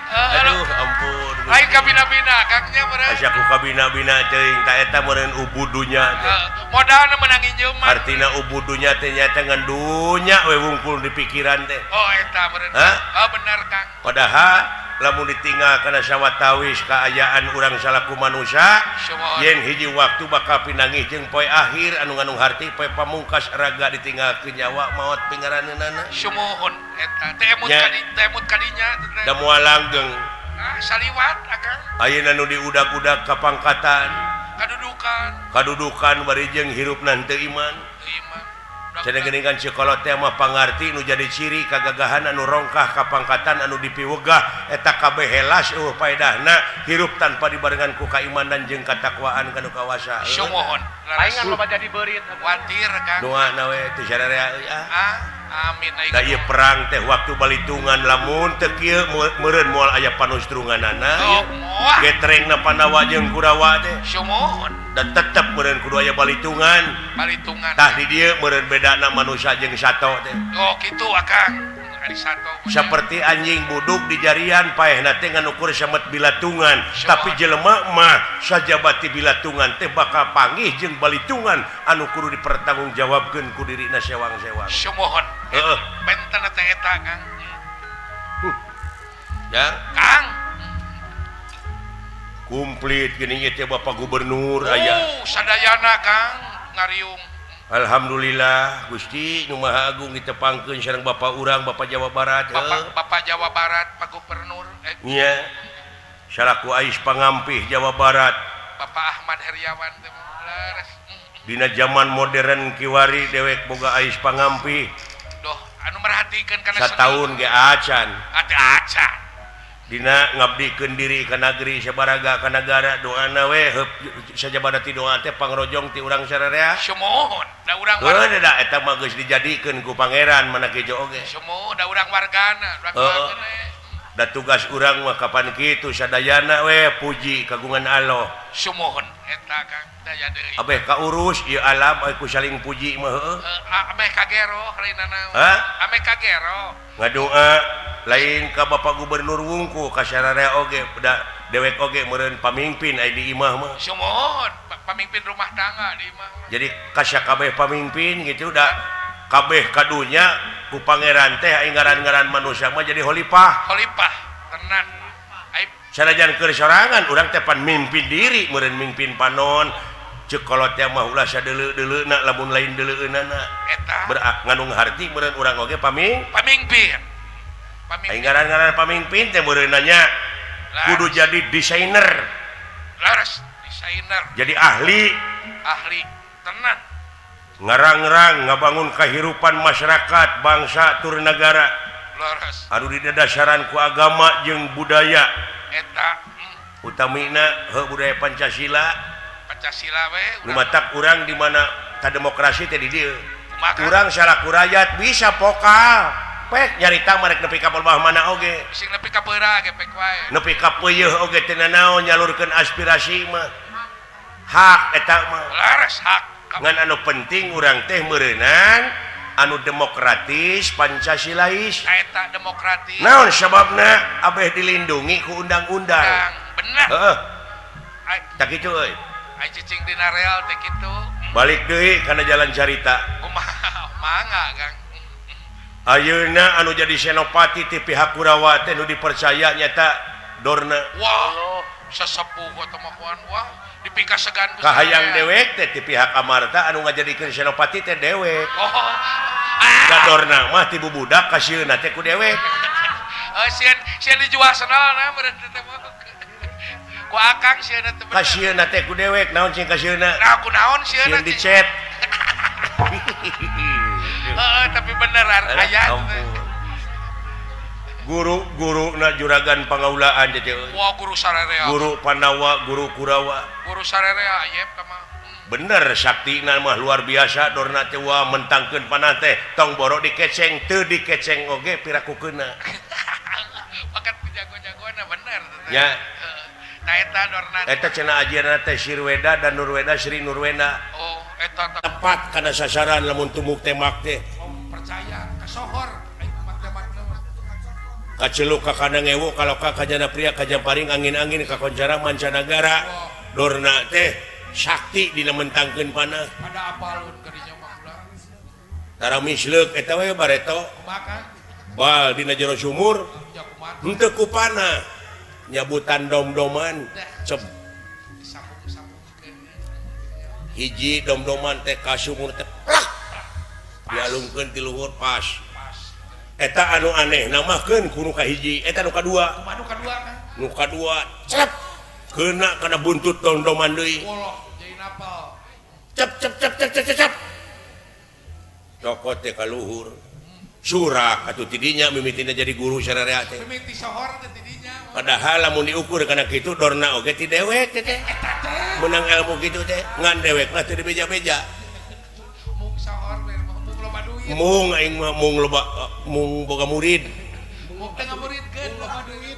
Aduh ampun. Ai kabina-bina Kang nya meureun. Asa ku kabina-bina teuing ta eta meureun ubudunya teh. Modalna meunang injeum. Artina ubudunya teh nya teh ngan dunya we wungkul di pikiran teh. Oh eta meureun. Oh bener Kang. Padahal lamun ditinggal kana sawatawis kaayaan urang salaku manusia yen hiji waktu bakal pinangih jeung poe akhir anu ngandung harti poe pamungkas raga ditinggalkeun nyawa maot pingaraneunana. Sumuhun eta teh emut kadi teh emut kadinya teh. Da moal langgeng. Ah saliwat akang. Ayeuna nu diudag-udag ka pangkatan, kadudukan. Kadudukan bari jeung hirupna teu iman. Iman. Cenah geuningan sekolah teh mah pangarti nu jadi ciri kagagahan anu rongkah ka pangkatan anu dipiwegah eta kabeh helas eueuh paedahna hirup tanpa dibarengan ku kaimanan jeung katakwaan kanu kawasa. Sumuhun. Palingan loba jadi beurit watir Kang. Doana we teu sararea euy ah. Amin ai. Da ieu perang teh waktu balitungan lamun teu kieu meureun moal aya panustrunganana. Oh, moal. Getrengna Pandawa jeung Kurawa teh. Sumuhun. Dan tetep meureun kudu aya balitungan. Balitungan. Tah di dieu meureun bedana manusia jeung sato teh. Oh kitu akang. Ari sato. Saperti anjing buduk di jarian paehna teh ngan ukur samet bilatungan, tapi jelema mah sajabati bilatungan teh bakal panggih jeung balitungan anu kudu dipertanggungjawabkeun ku dirina sewang-sewang. Sumuhun. Heeh. Benten teh eta Kang. Ya, Kang. Komplit geuning ieu teh Bapak Gubernur aya. Sadayana Kang ngariung. Alhamdulillah Gusti nu Maha Agung ditepangkeun sareng Bapak urang Bapak Jawa Barat. Bapak Jawa Barat Pak Gubernur nya salaku ais pangampih Jawa Barat Bapak Ahmad Heriawan teh leres. Dina zaman modern kiwari dewek boga ais pangampih. Doh anu merhatikeun kana sataun ge acan. Ate acan. Dina ngabdikeun diri ka nagri sabaraga ka nagara doana we sajabana ti doa teh pangrojong ti urang sararea. Sumuhun da urang warga. Heuh da eta mah geus dijadikeun ku pangeran mana kejo oge. Sumuhun da urang wargana, urang wargana. Da tugas urang mah kapan kitu sadayana we puji kagungan Allah. Sumuhun eta Kang daya deui. Abeh kaurus ieu alam ku saling puji mah heuh. Ameh kagero lainna naon. Ameh kagero. Ngadoa lain ka Bapak Gubernur wungku ka sararea oge da dewek oge meureun pamimpin ai di imah mah. Sumuhun pamimpin rumah tangga di imah. Jadi kasakabeh pamimpin gitu da kabeh kadunya ku pangeran teh ai ngaran-ngaran manusia mah jadi khalifah. Khalifah tenan. Ai sanajan keur sorangan urang teh pan mimpin diri meureun mimpin panon. Ceuk kolot teh mah ulah sadeuleu-deuleuna lamun lain deuleueunana. Eta berak ngandung harti meureun urang oge pamimpin. Ai ngaran-ngaran pamimpin teh meureun nanya kudu jadi desainer. Laras desainer. Jadi ahli. Ahli tenan. Ngarang-rang ngabangun kehidupan masyarakat, bangsa tur negara. Laras. Anu didasarkan ku agama jeung budaya. Eta. Utamina heuh budaya Pancasila. Pancasila we. Nu matak urang di mana ta demokrasi teh di dieu. Urang salaku rakyat bisa pokal. Pek nyarita mah rek nepi ka bawah mana oge. Sing nepi ka peura ge pek wae. Nepi ka peuyeun oge teu nanaon nyalurkeun aspirasi mah. Hak eta mah. Leres hak. Ngan anu penting urang teh meureunan anu demokratis Pancasilais. Eta demokratis. Naon sababna abeh dilindungi ku undang-undang. Bener. Heeh. Tak kitu euy. Ai cicing dina rel teh kitu. Balik deui kana jalan carita. Kumaha mangga Kang. Ayeuna anu jadi senopati ti pihak Kurawa teh nu dipercaya nyata Dorna. Wah, sesepuh atau makuan wah dipikasegan ku kahayang dewek teh ti pihak Amarta anu ngajadikeun senopati teh dewek. Oh. Da Dorna mah ti bubudak kasieunna teh ku dewek. Oh, sieun sieun dijual senalna meureun teh mah. Ku akang sieunna teh. Kasieunna teh ku dewek naon sing kasieunna? Nah, ku naon sieunna? Sieun dicet. Heeh, tapi bener aya guru-guru na juragan pangaulaan teh. Wah, guru sararea. Guru Pandawa, guru Kurawa. Guru sararea ayep tah mah. Bener saktina mah luar biasa Dorna teh wah mentangkeun panah teh tong boro dikeceng teu dikeceng oge pirakukeunna. Paket jago-jagoanna bener teh. Nya. Nah eta Dorna. Eta cenah ajianna teh Sirweda dan Nurweda Sri Nurweda. Oh, eta tepat kana sasaran lamun tumuk tembak teh. Oh, percaya kasohor aing tembak-tembakna mah. Kaceluk ka kana ngewo kaloka kajana pria kajamparing angin-angin kakoncara mancanagara. Dorna teh sakti dina mentangkeun panah. Pada apalun kadinya mah ulah. Tara misleuk eta we bareto. Kumaha? Bal dina jero sumur. Henteu ku panah. Nyabutan dom-doman cep. Hiji dom-doman teh ka sumur teh plak. Dialungkeun ti luhur pas. Eta anu aneh namahkeun ku nu kahiji, eta nu kadua. Kumaha nu kadua kan? Nu kadua cep. Kena kana buntut dom-doman deui. Woloh, jadi napal. Cep cep cep cep cep cep. Cokot teh ka luhur. Surak atuh tidinya mimitina jadi guru sararea teh. Mimiti sohor teh tidinya. Padahal lamun diukur kana kitu Dorna oge ti dewek teh. Menang ilmu kitu teh ngan dewek mah teu dibeja-beja. Mung sohor we mung loba duit. Mung aing mah mung loba mung boga murid. Mung teh ngamuridkeun loba duit.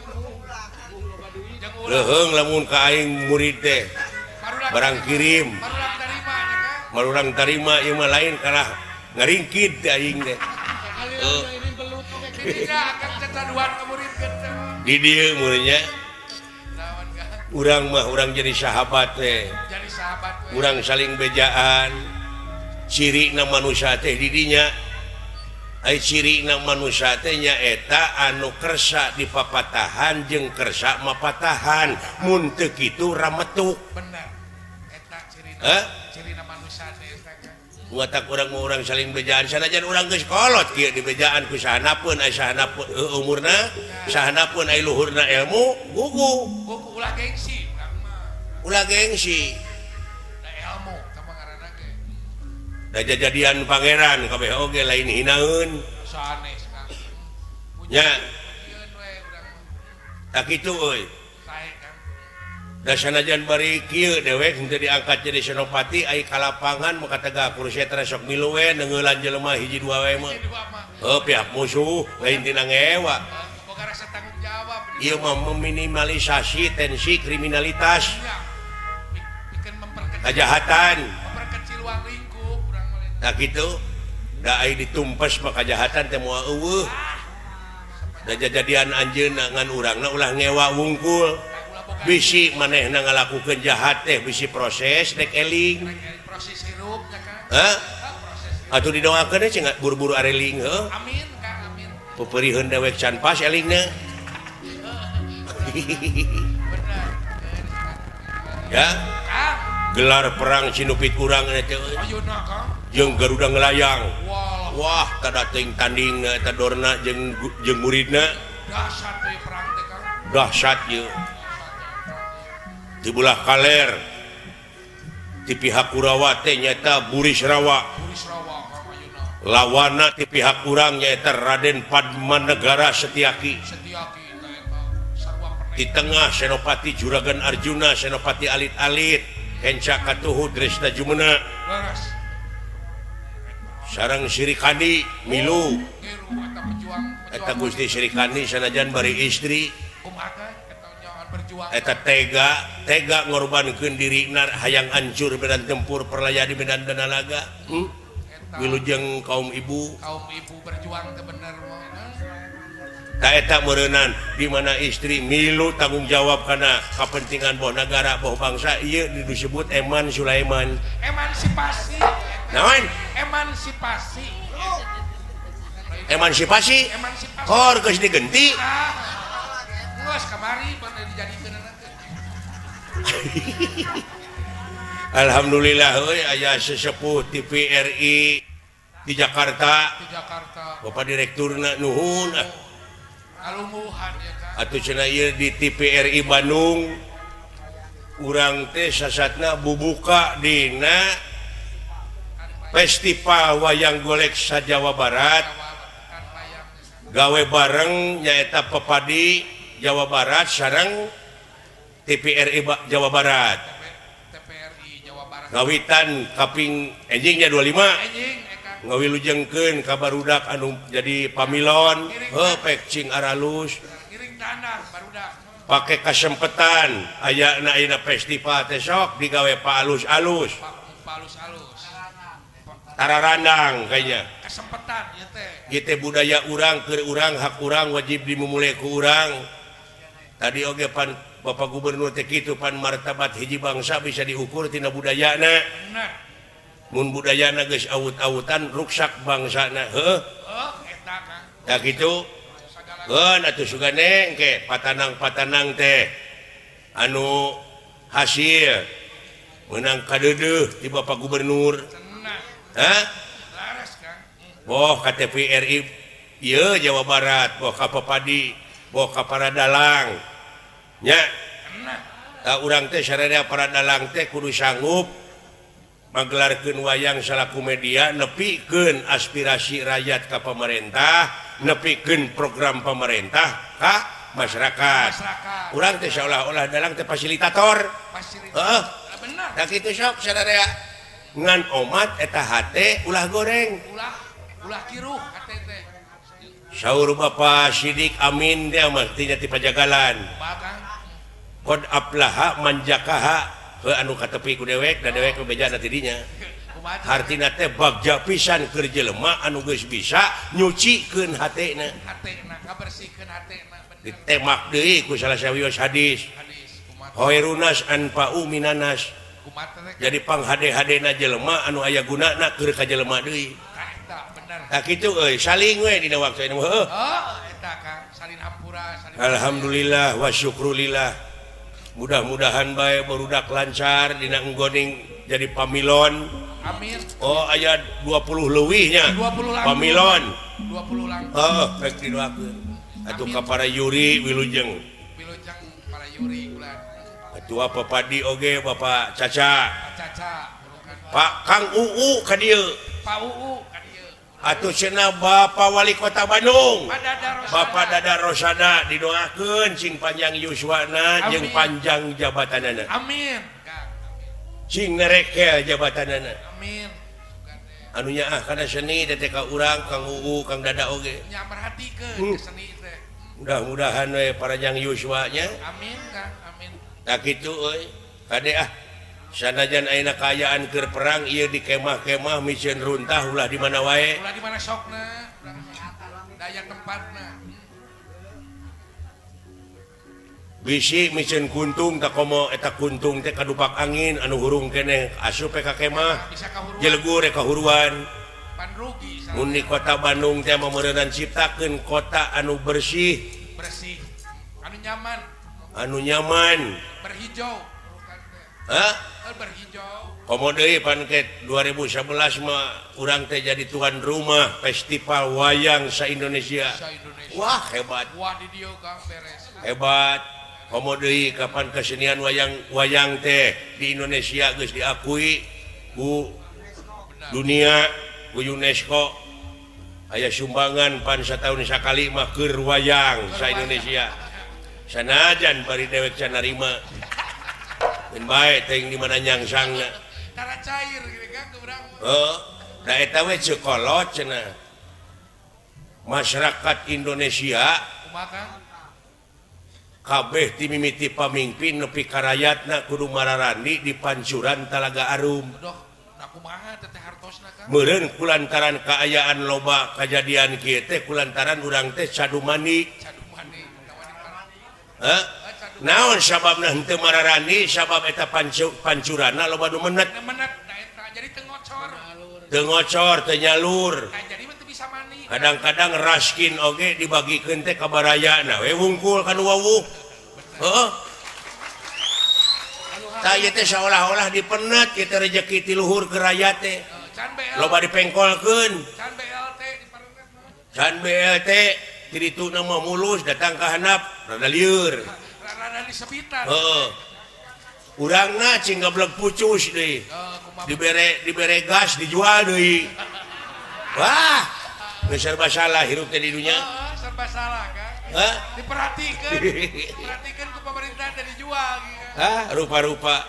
Leuheung lamun ka aing murid teh. Barang kirim. Marurang tarima nya Marurang tarima ieu mah lain kalah ngaringkid teh aing teh. Di dieu muridnya urang mah urang jadi sahabat teh. Urang saling bejaan. Cirina manusia teh di dinya. Ai cirina manusia teh nyaeta anu kersa dipapatahan jeung kersa mapatahan. Mun teu kitu rametuk. Bener. Eta cirina. Cirina manusia teh eta kan. Watak urang mah urang saling bejaan sanajan urang geus kolot kieu dibejaan ku sahanapeun ai sahanapeun umurna, sahanapeun ai luhurna ilmu, gugu. Gugu ulah gengsi urang mah. Ulah gengsi. Da ilmu tah mah ngaranna ge. Da jajadian pangeran kabeh oge lain hinaeun. Sanes Kang. Nya. Tak kitu euy. Da sanajan bari kieu dewek henteu diangkat jadi senopati ai ka lapangan maka tegak kursi sok milu we neungeulan jelema hiji dua we mah. Heuh pihak musuh lain tina ngewa. Boga rasa tanggung jawab. Ieu mah meminimalisasi tensi kriminalitas. Kejahatan. Memperkecil ruang lingkup urang mah. Tah kitu da ai ditumpes mah kajahatan teh moal eueuh. Da jajadian anjeunna ngan urangna ulah ngewa wungkul. Bisi manehna ngalakukeun jahat teh bisi proses rek eling. Proses hirup nya Kang. Hah? Atuh didoakeun cing buru-buru areling heuh. Amin Kang, amin. Peupeuriheun dewek can pas elingna. Bener. Ya. Kang. Gelar perang Sinupit urang teh euy. Ayeuna Kang. Jeung Garuda ngelayang. Wah, kada teuing tandingna eta Dorna jeung jeung muridna. Dahsyat euy perang teh Kang. Dahsyat ieu. Di belah kaler di pihak Kurawa teh nyaeta Burisrawa. Lawana di pihak urang nyaeta Raden Padmanegara Setiaki. Di tengah Senopati Juragan Arjuna, Senopati Alit-Alit, Kenca Katuhu Dresna Jumena. Sareng Sirikandi milu. Eta Gusti Srikandi sanajan bari istri. Kumaha eta nyawan berjuang. Eta tega tega ngorbankeun dirina hayang hancur medan tempur perlaya di medan danalaga. Wilujeng kaum ibu. Kaum ibu berjuang teh bener mah. Ta eta meureunan di mana istri milu tanggung jawab kana kapentingan boh negara boh bangsa ieu disebut Eman Sulaiman. Emansipasi. Naon? Emansipasi. Emansipasi? Emansipasi. Hor geus digenti. Ah. Geus kamari bener dijadikeun teh. Alhamdulillah euy aya sesepuh TVRI di Jakarta. Di Jakarta. Bapak direkturna nuhun ah. Kalungguhan ya kan. Atuh cenah ieu di TVRI Bandung urang teh sasatna bubuka dina Festival Wayang Golek sa Jawa Barat. Gawe bareng nyaeta Pepadi Jawa Barat sareng TVRI Jawa Barat. TVRI Jawa Barat. Ngawitan kaping enjingnya 25. Enjing eta. Ngawilujengkeun ka barudak anu jadi pamilon, heuh pek cing aralus. Ngiring tanah barudak. Pake kasempetan ayana ayeuna festival teh sok digawe pa alus-alus. Pa alus-alus. Tararandang kayaknya. Kesempetan ieu teh. Ieu teh budaya urang keur urang hak urang wajib dimumule ku urang. Tadi oge pan Bapak Gubernur teh kitu pan martabat hiji bangsa bisa diukur tina budayana. Bener. Mun budayana geus awut-awutan ruksak bangsana heuh. Heuh eta Kang. Tah kitu. Heuh atuh sugane engke patanang-patanang teh anu hasil meunang kadeudeuh ti Bapak Gubernur. Hah? Laras Kang. Boh ka TVRI ieu Jawa Barat, boh ka Pepadi, boh ka para dalang. Nya. Tah urang teh sararea para dalang teh kudu sanggup magelarkeun wayang salaku media nepikeun aspirasi rakyat ka pemerintah, nepikeun program pemerintah ka masyarakat. Masyarakat. Urang teh seolah-olah dalang teh fasilitator. Fasilitator. Heeh. Bener. Tah kitu sok sararea. Ngan omat eta hate ulah goreng. Ulah ulah kiruh hate teh. Saur Bapak Sidik Amin teh mah tina ti Pajagalan. Bakang. Qad aflaha manjakaha heuh anu katepi ku dewek da dewek bejana ti dinya. Hartina teh bagja pisan keur jelema anu geus bisa nyucikeun hatena. Hatena kabersihkeun hatena bener. Ditemak deui ku salah sawios hadis. Hadis kumaha? Khairunas anfa'u minanas. Jadi panghade-hadena jelema anu aya gunana keur ka jelema deui. Tah eta bener. Tah kitu euy saling we dina waktu ini heuh. Oh, eta Kang salin hampura salin. Alhamdulillah wa syukrulillah. Mudah-mudahan bae barudak lancar dina enggoning jadi pamilon. Amin. Oh aya 20 leuwihnya. 20 langkung. Pamilon. 20 langkung. Heeh, rek didoakeun. Atuh ka para Yuri wilujeng. Wilujeng para Yuri ulah. Ketua Pepadi oge Bapak Caca. Pak Caca. Pak Kang UU ka dieu. Pak UU ka dieu. Atuh cenah Bapak Wali Kota Bandung. Pak Dada Rosada. Bapak Dada Rosada didoakeun sing panjang yuswana jeung panjang jabatanana. Amin. Sing nerekel jabatanana. Amin. Anu nyaah kana seni teh ka urang Kang UU Kang Dada oge. Nya merhatikeun seni teh. Mudah-mudahan we panjang yuswanya. Amin Kang. Amin. Tah kitu euy. Kade ah. Sanajan ayeuna kaayaan keur perang ieu di kemah-kemah miceun runtah ulah di mana wae. Ulah di mana sokna. Daya tempatna. Bisi miceun kuntung tak komo eta kuntung teh kadupak angin anu hurung keneh asup ka kemah. Jelegur kahuruan. Pan rugi. Mun di kota Bandung teh meureunan ciptakeun kota anu bersih. Bersih. Anu nyaman. Anu nyaman. Berhijau. Hah? Berhijau. Komo deui pan ke 2011 mah urang teh jadi tuan rumah festival wayang sa-Indonesia. Wah hebat. Wah di dieu Kang beres. Hebat. Komo deui kapan kesenian wayang teh di Indonesia geus diakui ku dunia ku UNESCO. Aya sumbangan pan sataun sakali mah keur wayang sa-Indonesia. Sanajan bari dewek can narima. Mun bae teuing di mana nyangsangna. Tara cair gini kan urang. Heuh, da eta we ceuk kolot cenah. Masyarakat Indonesia kabeh ti mimiti pamingpin nepi ka rayatna kudu mararani di pancuran Talaga Arum. Meureun kulantaran kaayaan loba kajadian kieu teh kulantaran urang teh cadumani. Hah? Naon sababna henteu mararani sabab eta pancuranna loba nu menet. Teu ngocor, teu nyalur. Kadang-kadang raskin oge dibagikeun teh ka barayana we wungkul ka nu wawuh. Heuh. Tah ieu teh saolah-olah dipenet ieu teh rejeki ti luhur ke rakyat teh. Loba dipengkolkeun. Can BLT ti dituna mah mulus datang ka handap rada lieur. Rada disepitan. Heeh. Urangna cing gablek pucus deui. Dibere gas dijual deui. Wah, geus serba salah hirup teh di dunya. Serba salah kan. Hah? Diperhatikeun. Diperhatikeun ku pemerintah teh dijual gitu. Hah, rupa-rupa.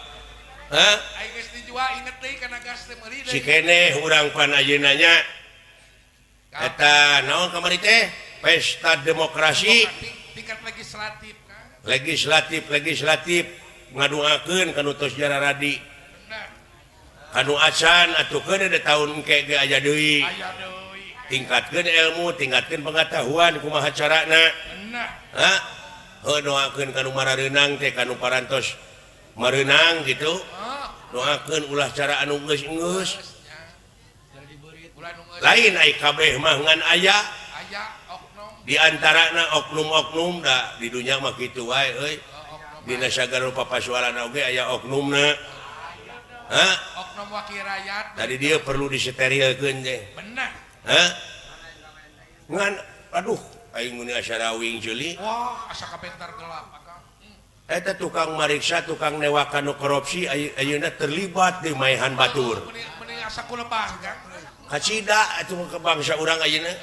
Hah? Ai geus dijual inget deui kana gas teh meuli deui. Si keneh urang pan ayeuna nya. Eta naon kamari teh? Pesta demokrasi tingkat legislatif kan. Legislatif ngaduakeun kanu tos jararadi. Kanu acan atuh keun da taun engke ge aya deui. Tingkatkeun ilmu, tingkatkeun pengetahuan kumaha carana. Hah? Heuh doakeun kanu marareunang teh kanu parantos mareunang gitu. Doakeun ulah cara anu geus-geus. Lain ai kabeh mah ngan aya. Di antarana oknum-oknum da di dunya mah kitu wae euy. Dina sagala rupa pasualan oge aya oknumna. Hah? Oknum wakil rakyat. Tadi dia perlu disterilkeun teh. Benar. Hah? Ngan aduh aing mun asa rawing ceuli. Wah, asa kapentar gelap akang. Eta tukang mariksa, tukang newakan nu korupsi ayeuna terlibat di maehan batur. Meni asa kulebah kan. Kacida atuh ke bangsa urang ayeuna.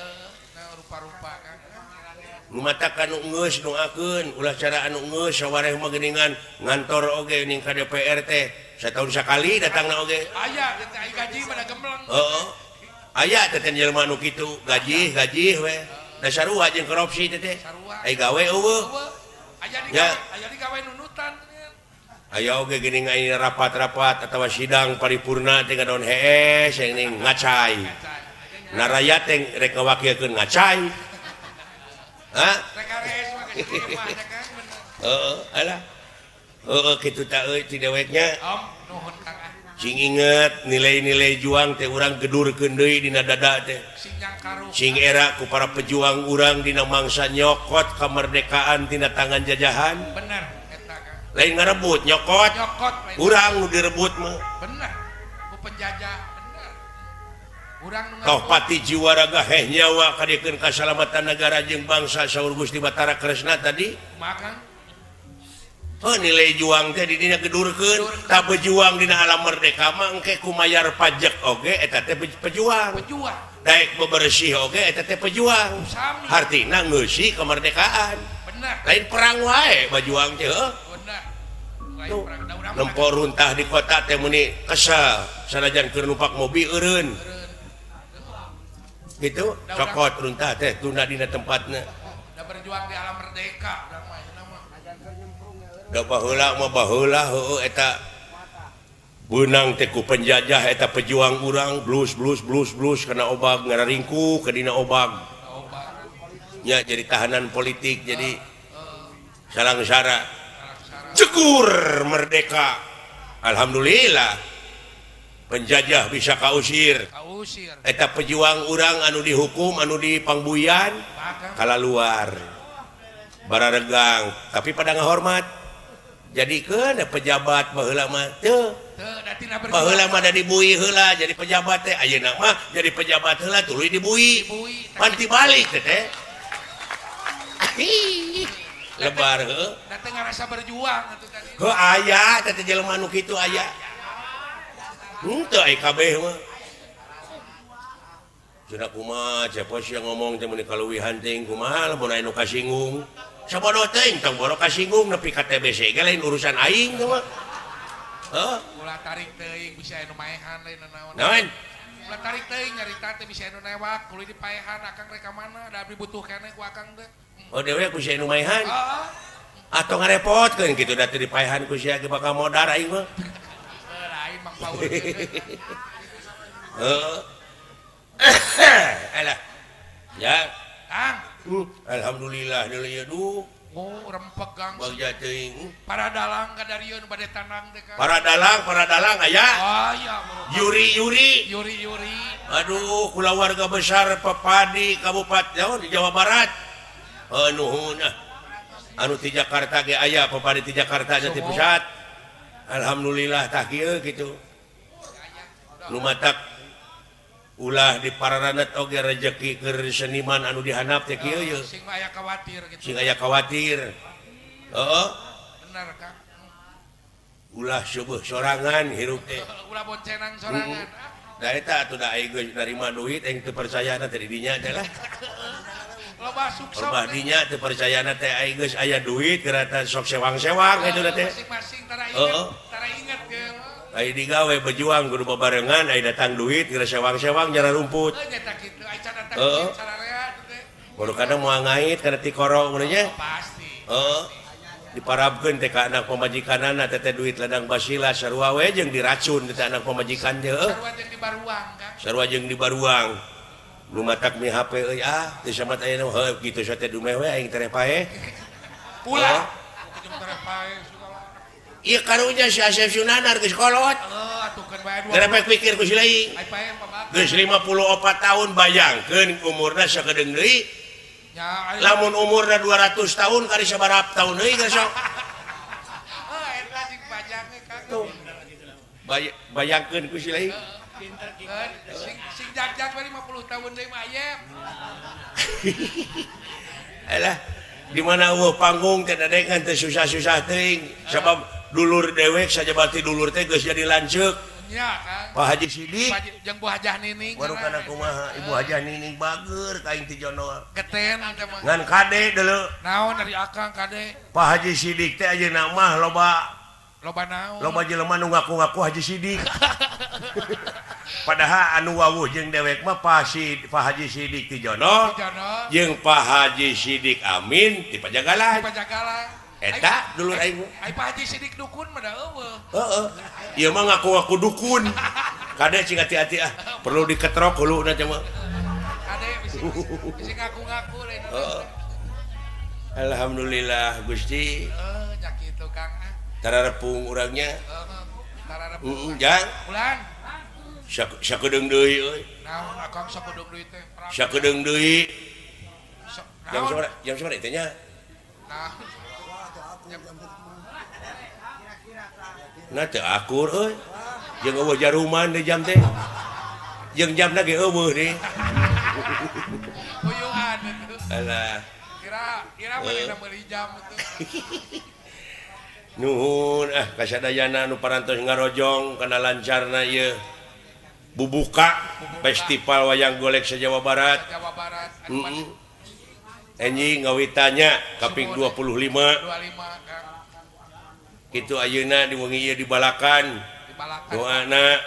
Rupa-rupa kan. Nu matakan nu geus doakeun ulah cara anu geus sawareh mah geuningan ngantor oge ning ka DPR teh satahun sakali datangna oge. Aya teh ai gaji mah da gembleng. Heeh. Aya teh jelema nu kitu gaji we. Da sarua jeung korupsi teh teh. Ai gawe eueuh. Aya digawe nunutan. Aya oge geuning aya rapat-rapat atawa sidang paripurna teh ngadon hees ning ngacai. Narayat teh rek ngawakilkeun ngacai. Hah? Heeh, alah. Heeh kitu ta euy ti deweknya. Sing inget nilai-nilai juang teh urang gedurkeun deui dina dada teh. Sing era ku para pejuang urang dina mangsa nyokot kemerdekaan tina tangan jajahan. Bener eta kan. Lain ngarebut nyokot. Urang nu direbut mah. Bener. Ku penjajah. Toh pati jiwa raga heh nyawa kadiekeun kasalamatan negara jeung bangsa saur Gusti Batara Kresna tadi. Makan. Oh nilai juang teh di dinya gedurkeun, tah pejuang dina alam merdeka mah engke kumayar pajak oge eta teh pejuang. Pejuang. Daek bebersih oge eta teh pejuang. Hartina ngeusi kemerdekaan. Bener. Lain perang wae bajuang teh heuh. Bener. Nempo runtah di kota teh meuni kesel sanajan keur numpak mobil eureun. Gitu cokot runtah teh tunda dina tempatna. Da berjuang di alam merdeka urang mah ayeuna mah. Da baheula mah baheula heueuh eta beunang teh ku penjajah eta pejuang urang blus blus blus blus kana obag ngararingku ke dina obag. Nya jadi tahanan politik jadi salangsara. Cegur merdeka. Alhamdulillah. Penjajah bisa kausir. Eta pejuang urang anu dihukum anu dipangbuyan kalaluar bararegang tapi pada ngahormat jadi keun pejabat baheula mah teu baheula mah da dibui heula jadi pejabat teh ayeuna mah jadi pejabat heula tuluy dibui pan tibalik teh teh lebar heuh da teu ngarasa berjuang atuh tadi heuh aya teh jelema nu kitu aya. Henteu ai kabeh mah. Cenah kumaha cepos yang ngomong teh meuni kaluwihan teuing kumaha lamun aya nu kasinggung. Sabodo teuing tong boro kasinggung nepi ka TBC ge lain urusan aing teh mah. Heuh? Ulah tarik teuing bisa aya nu maehan lain naon. Naon? Ulah tarik teuing nyarita teh bisa anu newak, kudu dipaehan akang rek ka mana, da abdi butuh keneh ku akang teh. Oh dewe ku sia nu maehan. Heeh. Atau ngarepotkeun kitu da teu dipaehan ku sia ge bakal modar aing mah. Lain Mang Paul. Heeh. Alah. Ya. Kang. Alhamdulillah deuleu ieu duh. Oh, rempeg Kang. Bagja teuing. Para dalang kadarieun bade tanang teh Kang. Para dalang aya. Aya. Yuri Yuri. Yuri Yuri. Aduh, kulawarga besar Pepadi Kabupaten di Jawa Barat. Nuhun ah. Anu ti Jakarta ge aya Pepadi ti Jakarta nya ti pusat. Alhamdulillah tah kieu kitu. Nu matak ulah di pararanet oge rejeki keur seniman anu dihandap teh kieu ye. Sing aya khawatir gitu. Sing aya khawatir. Heeh. Bener Kang. Ulah seueuh sorangan hirup teh. Ulah boncenang sorangan. Da eta atuh da aing geus narima duit aing teu percayana teh di dinya teh lah. Loba sukses. Loba dinya teu percayana teh aing geus aya duit gerata sok sewang-sewang kitu teh. Masing-masing tara inget, tara inget ge. Ai digawe berjuang kudu babarengan ai datang duit geura sewang-sewang jara rumput. Heuh nya kitu ai can datang sararea teh. Baru kadang moal ngait kana tikoro mun nya. Pasti. Heeh. Diparabkeun teh ka anak pamajikanana teh teh duit ladang basila sarua we jeung diracun teh anak pamajikan teh heuh. Sarua jeung dibaruang Kang. Sarua jeung dibaruang. Nu matak mi HP euy ah teu samat ayeuna heuh kitu teh dumeh we aing tereh paeh. Ulah. Jeung tereh paeh. Ieu karunya si Asep Sunanar geus kolot. Heuh atuh keun bae dua. Garepek pikir ku si lain. Geus 54 tahun bayangkeun umurna sakedeung deui. Lamun umurna 200 tahun kari sabaraha tahun deui geus sok. Heuh eta sing panjang ge Kang. Tuh. Bayangkeun ku si lain. Sing sing jagjag we 50 tahun deui mah ayep. Alah, di mana eueuh panggung teh dadengan teh susah-susah teuing sabab dulur dewek saja berarti dulur teh geus jadi lanceuk. Nya Kang. Pak Haji Sidik jeung Bu Hajah Nining. Baru kana kumaha Ibu Hajah Nining bager ka aing ti jono. Geten teh mah. Ngan kade deuleu. Naon dari akang kade? Pak Haji Sidik teh ayeuna mah loba loba naon? Loba jelema nu ngaku-ngaku Haji Sidik. Padahal anu wawuh jeung dewek mah Pak Haji Sidik ti jono jeung Pak Haji Sidik Amin ti Pajagalan. Ti Pajagalan. Eta dulur aing. Ai Pak Haji Sidik dukun mah da eueuh. Heeh. Ieu mah ngaku-ngaku dukun. Kade cing hati-hati ah, perlu diketrok huluna teh mah. Kade bisi ngaku-ngaku lain. Heeh. Alhamdulillah Gusti. Heuh nya kitu Kang ah. Tararepung urangnya. Heeh. Tararepung. Heeh, jang. Ulang. Sakedeung deui euy. Naon akang sakedeung deui teh? Sakedeung deui. Jam sabaraha? Jam sabaraha teh nya? Nah. Nah teu akur euy. Jeung eueuh jaruman di jam teh. Jeung jamna ge eueuh deui. Uyuhan itu. Alah. Kira manehna meuli jam itu. Nuhun ah kasadayana nu parantos ngarojong kana lancarna ieu. Bubuka Festival Wayang Golek se-Jawa Barat. Jawa Barat. Heeh. Enjing ngawitanya kaping 25. 25 Kang. Kitu ayeuna di wengi ieu dibalakan. Doana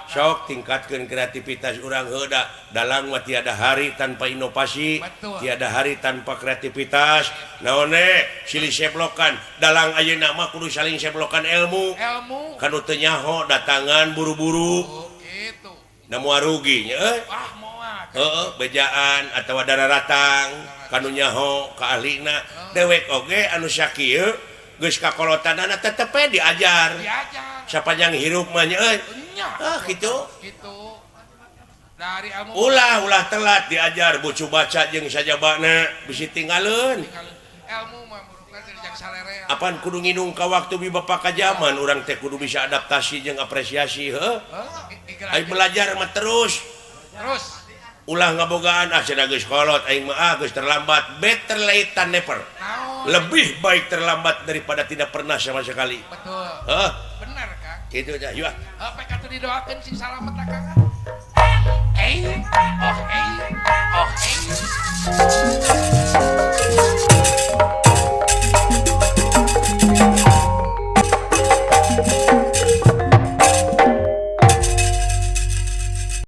sok tingkatkeun kreativitas urang heuh da dalang mah tiada hari tanpa inovasi, betul. Tiada hari tanpa kreativitas. Naon silih seblokan dalang ayeuna mah kudu saling seblokan ilmu. Ilmu. Kanu teu nyaho datangan buru-buru. Oh, kitu. Da moal rugi nya euy. Wah moal. Heeh, bejaan atawa dararatang kanu nyaho ka ahlina. Dewek oge anu sakieu geus kakolotanana tetep we diajar. Diajar. Sapanjang hirup mah nya euy. Ah kitu. Kitu. Dari ilmu ulah telat diajar bucu baca jeung sajabana bisi tinggaleun. Ilmu mah merupakan jang salere. Apan kudu nginung ka waktu bi bapak ka jaman urang teh kudu bisa adaptasi jeung apresiasi heuh. Ai belajar mah terus. Terus. Ulah ngabogaan ah cenah geus kolot aing mah ah geus terlambat. Better late than never. Lebih baik terlambat daripada tidak pernah sama sekali. Betul. Heuh. Benar Kang. Kitu tah yeuh. Heuh pek atuh didoakeun sing salamet Kang. Eh, oh eh, oh eh.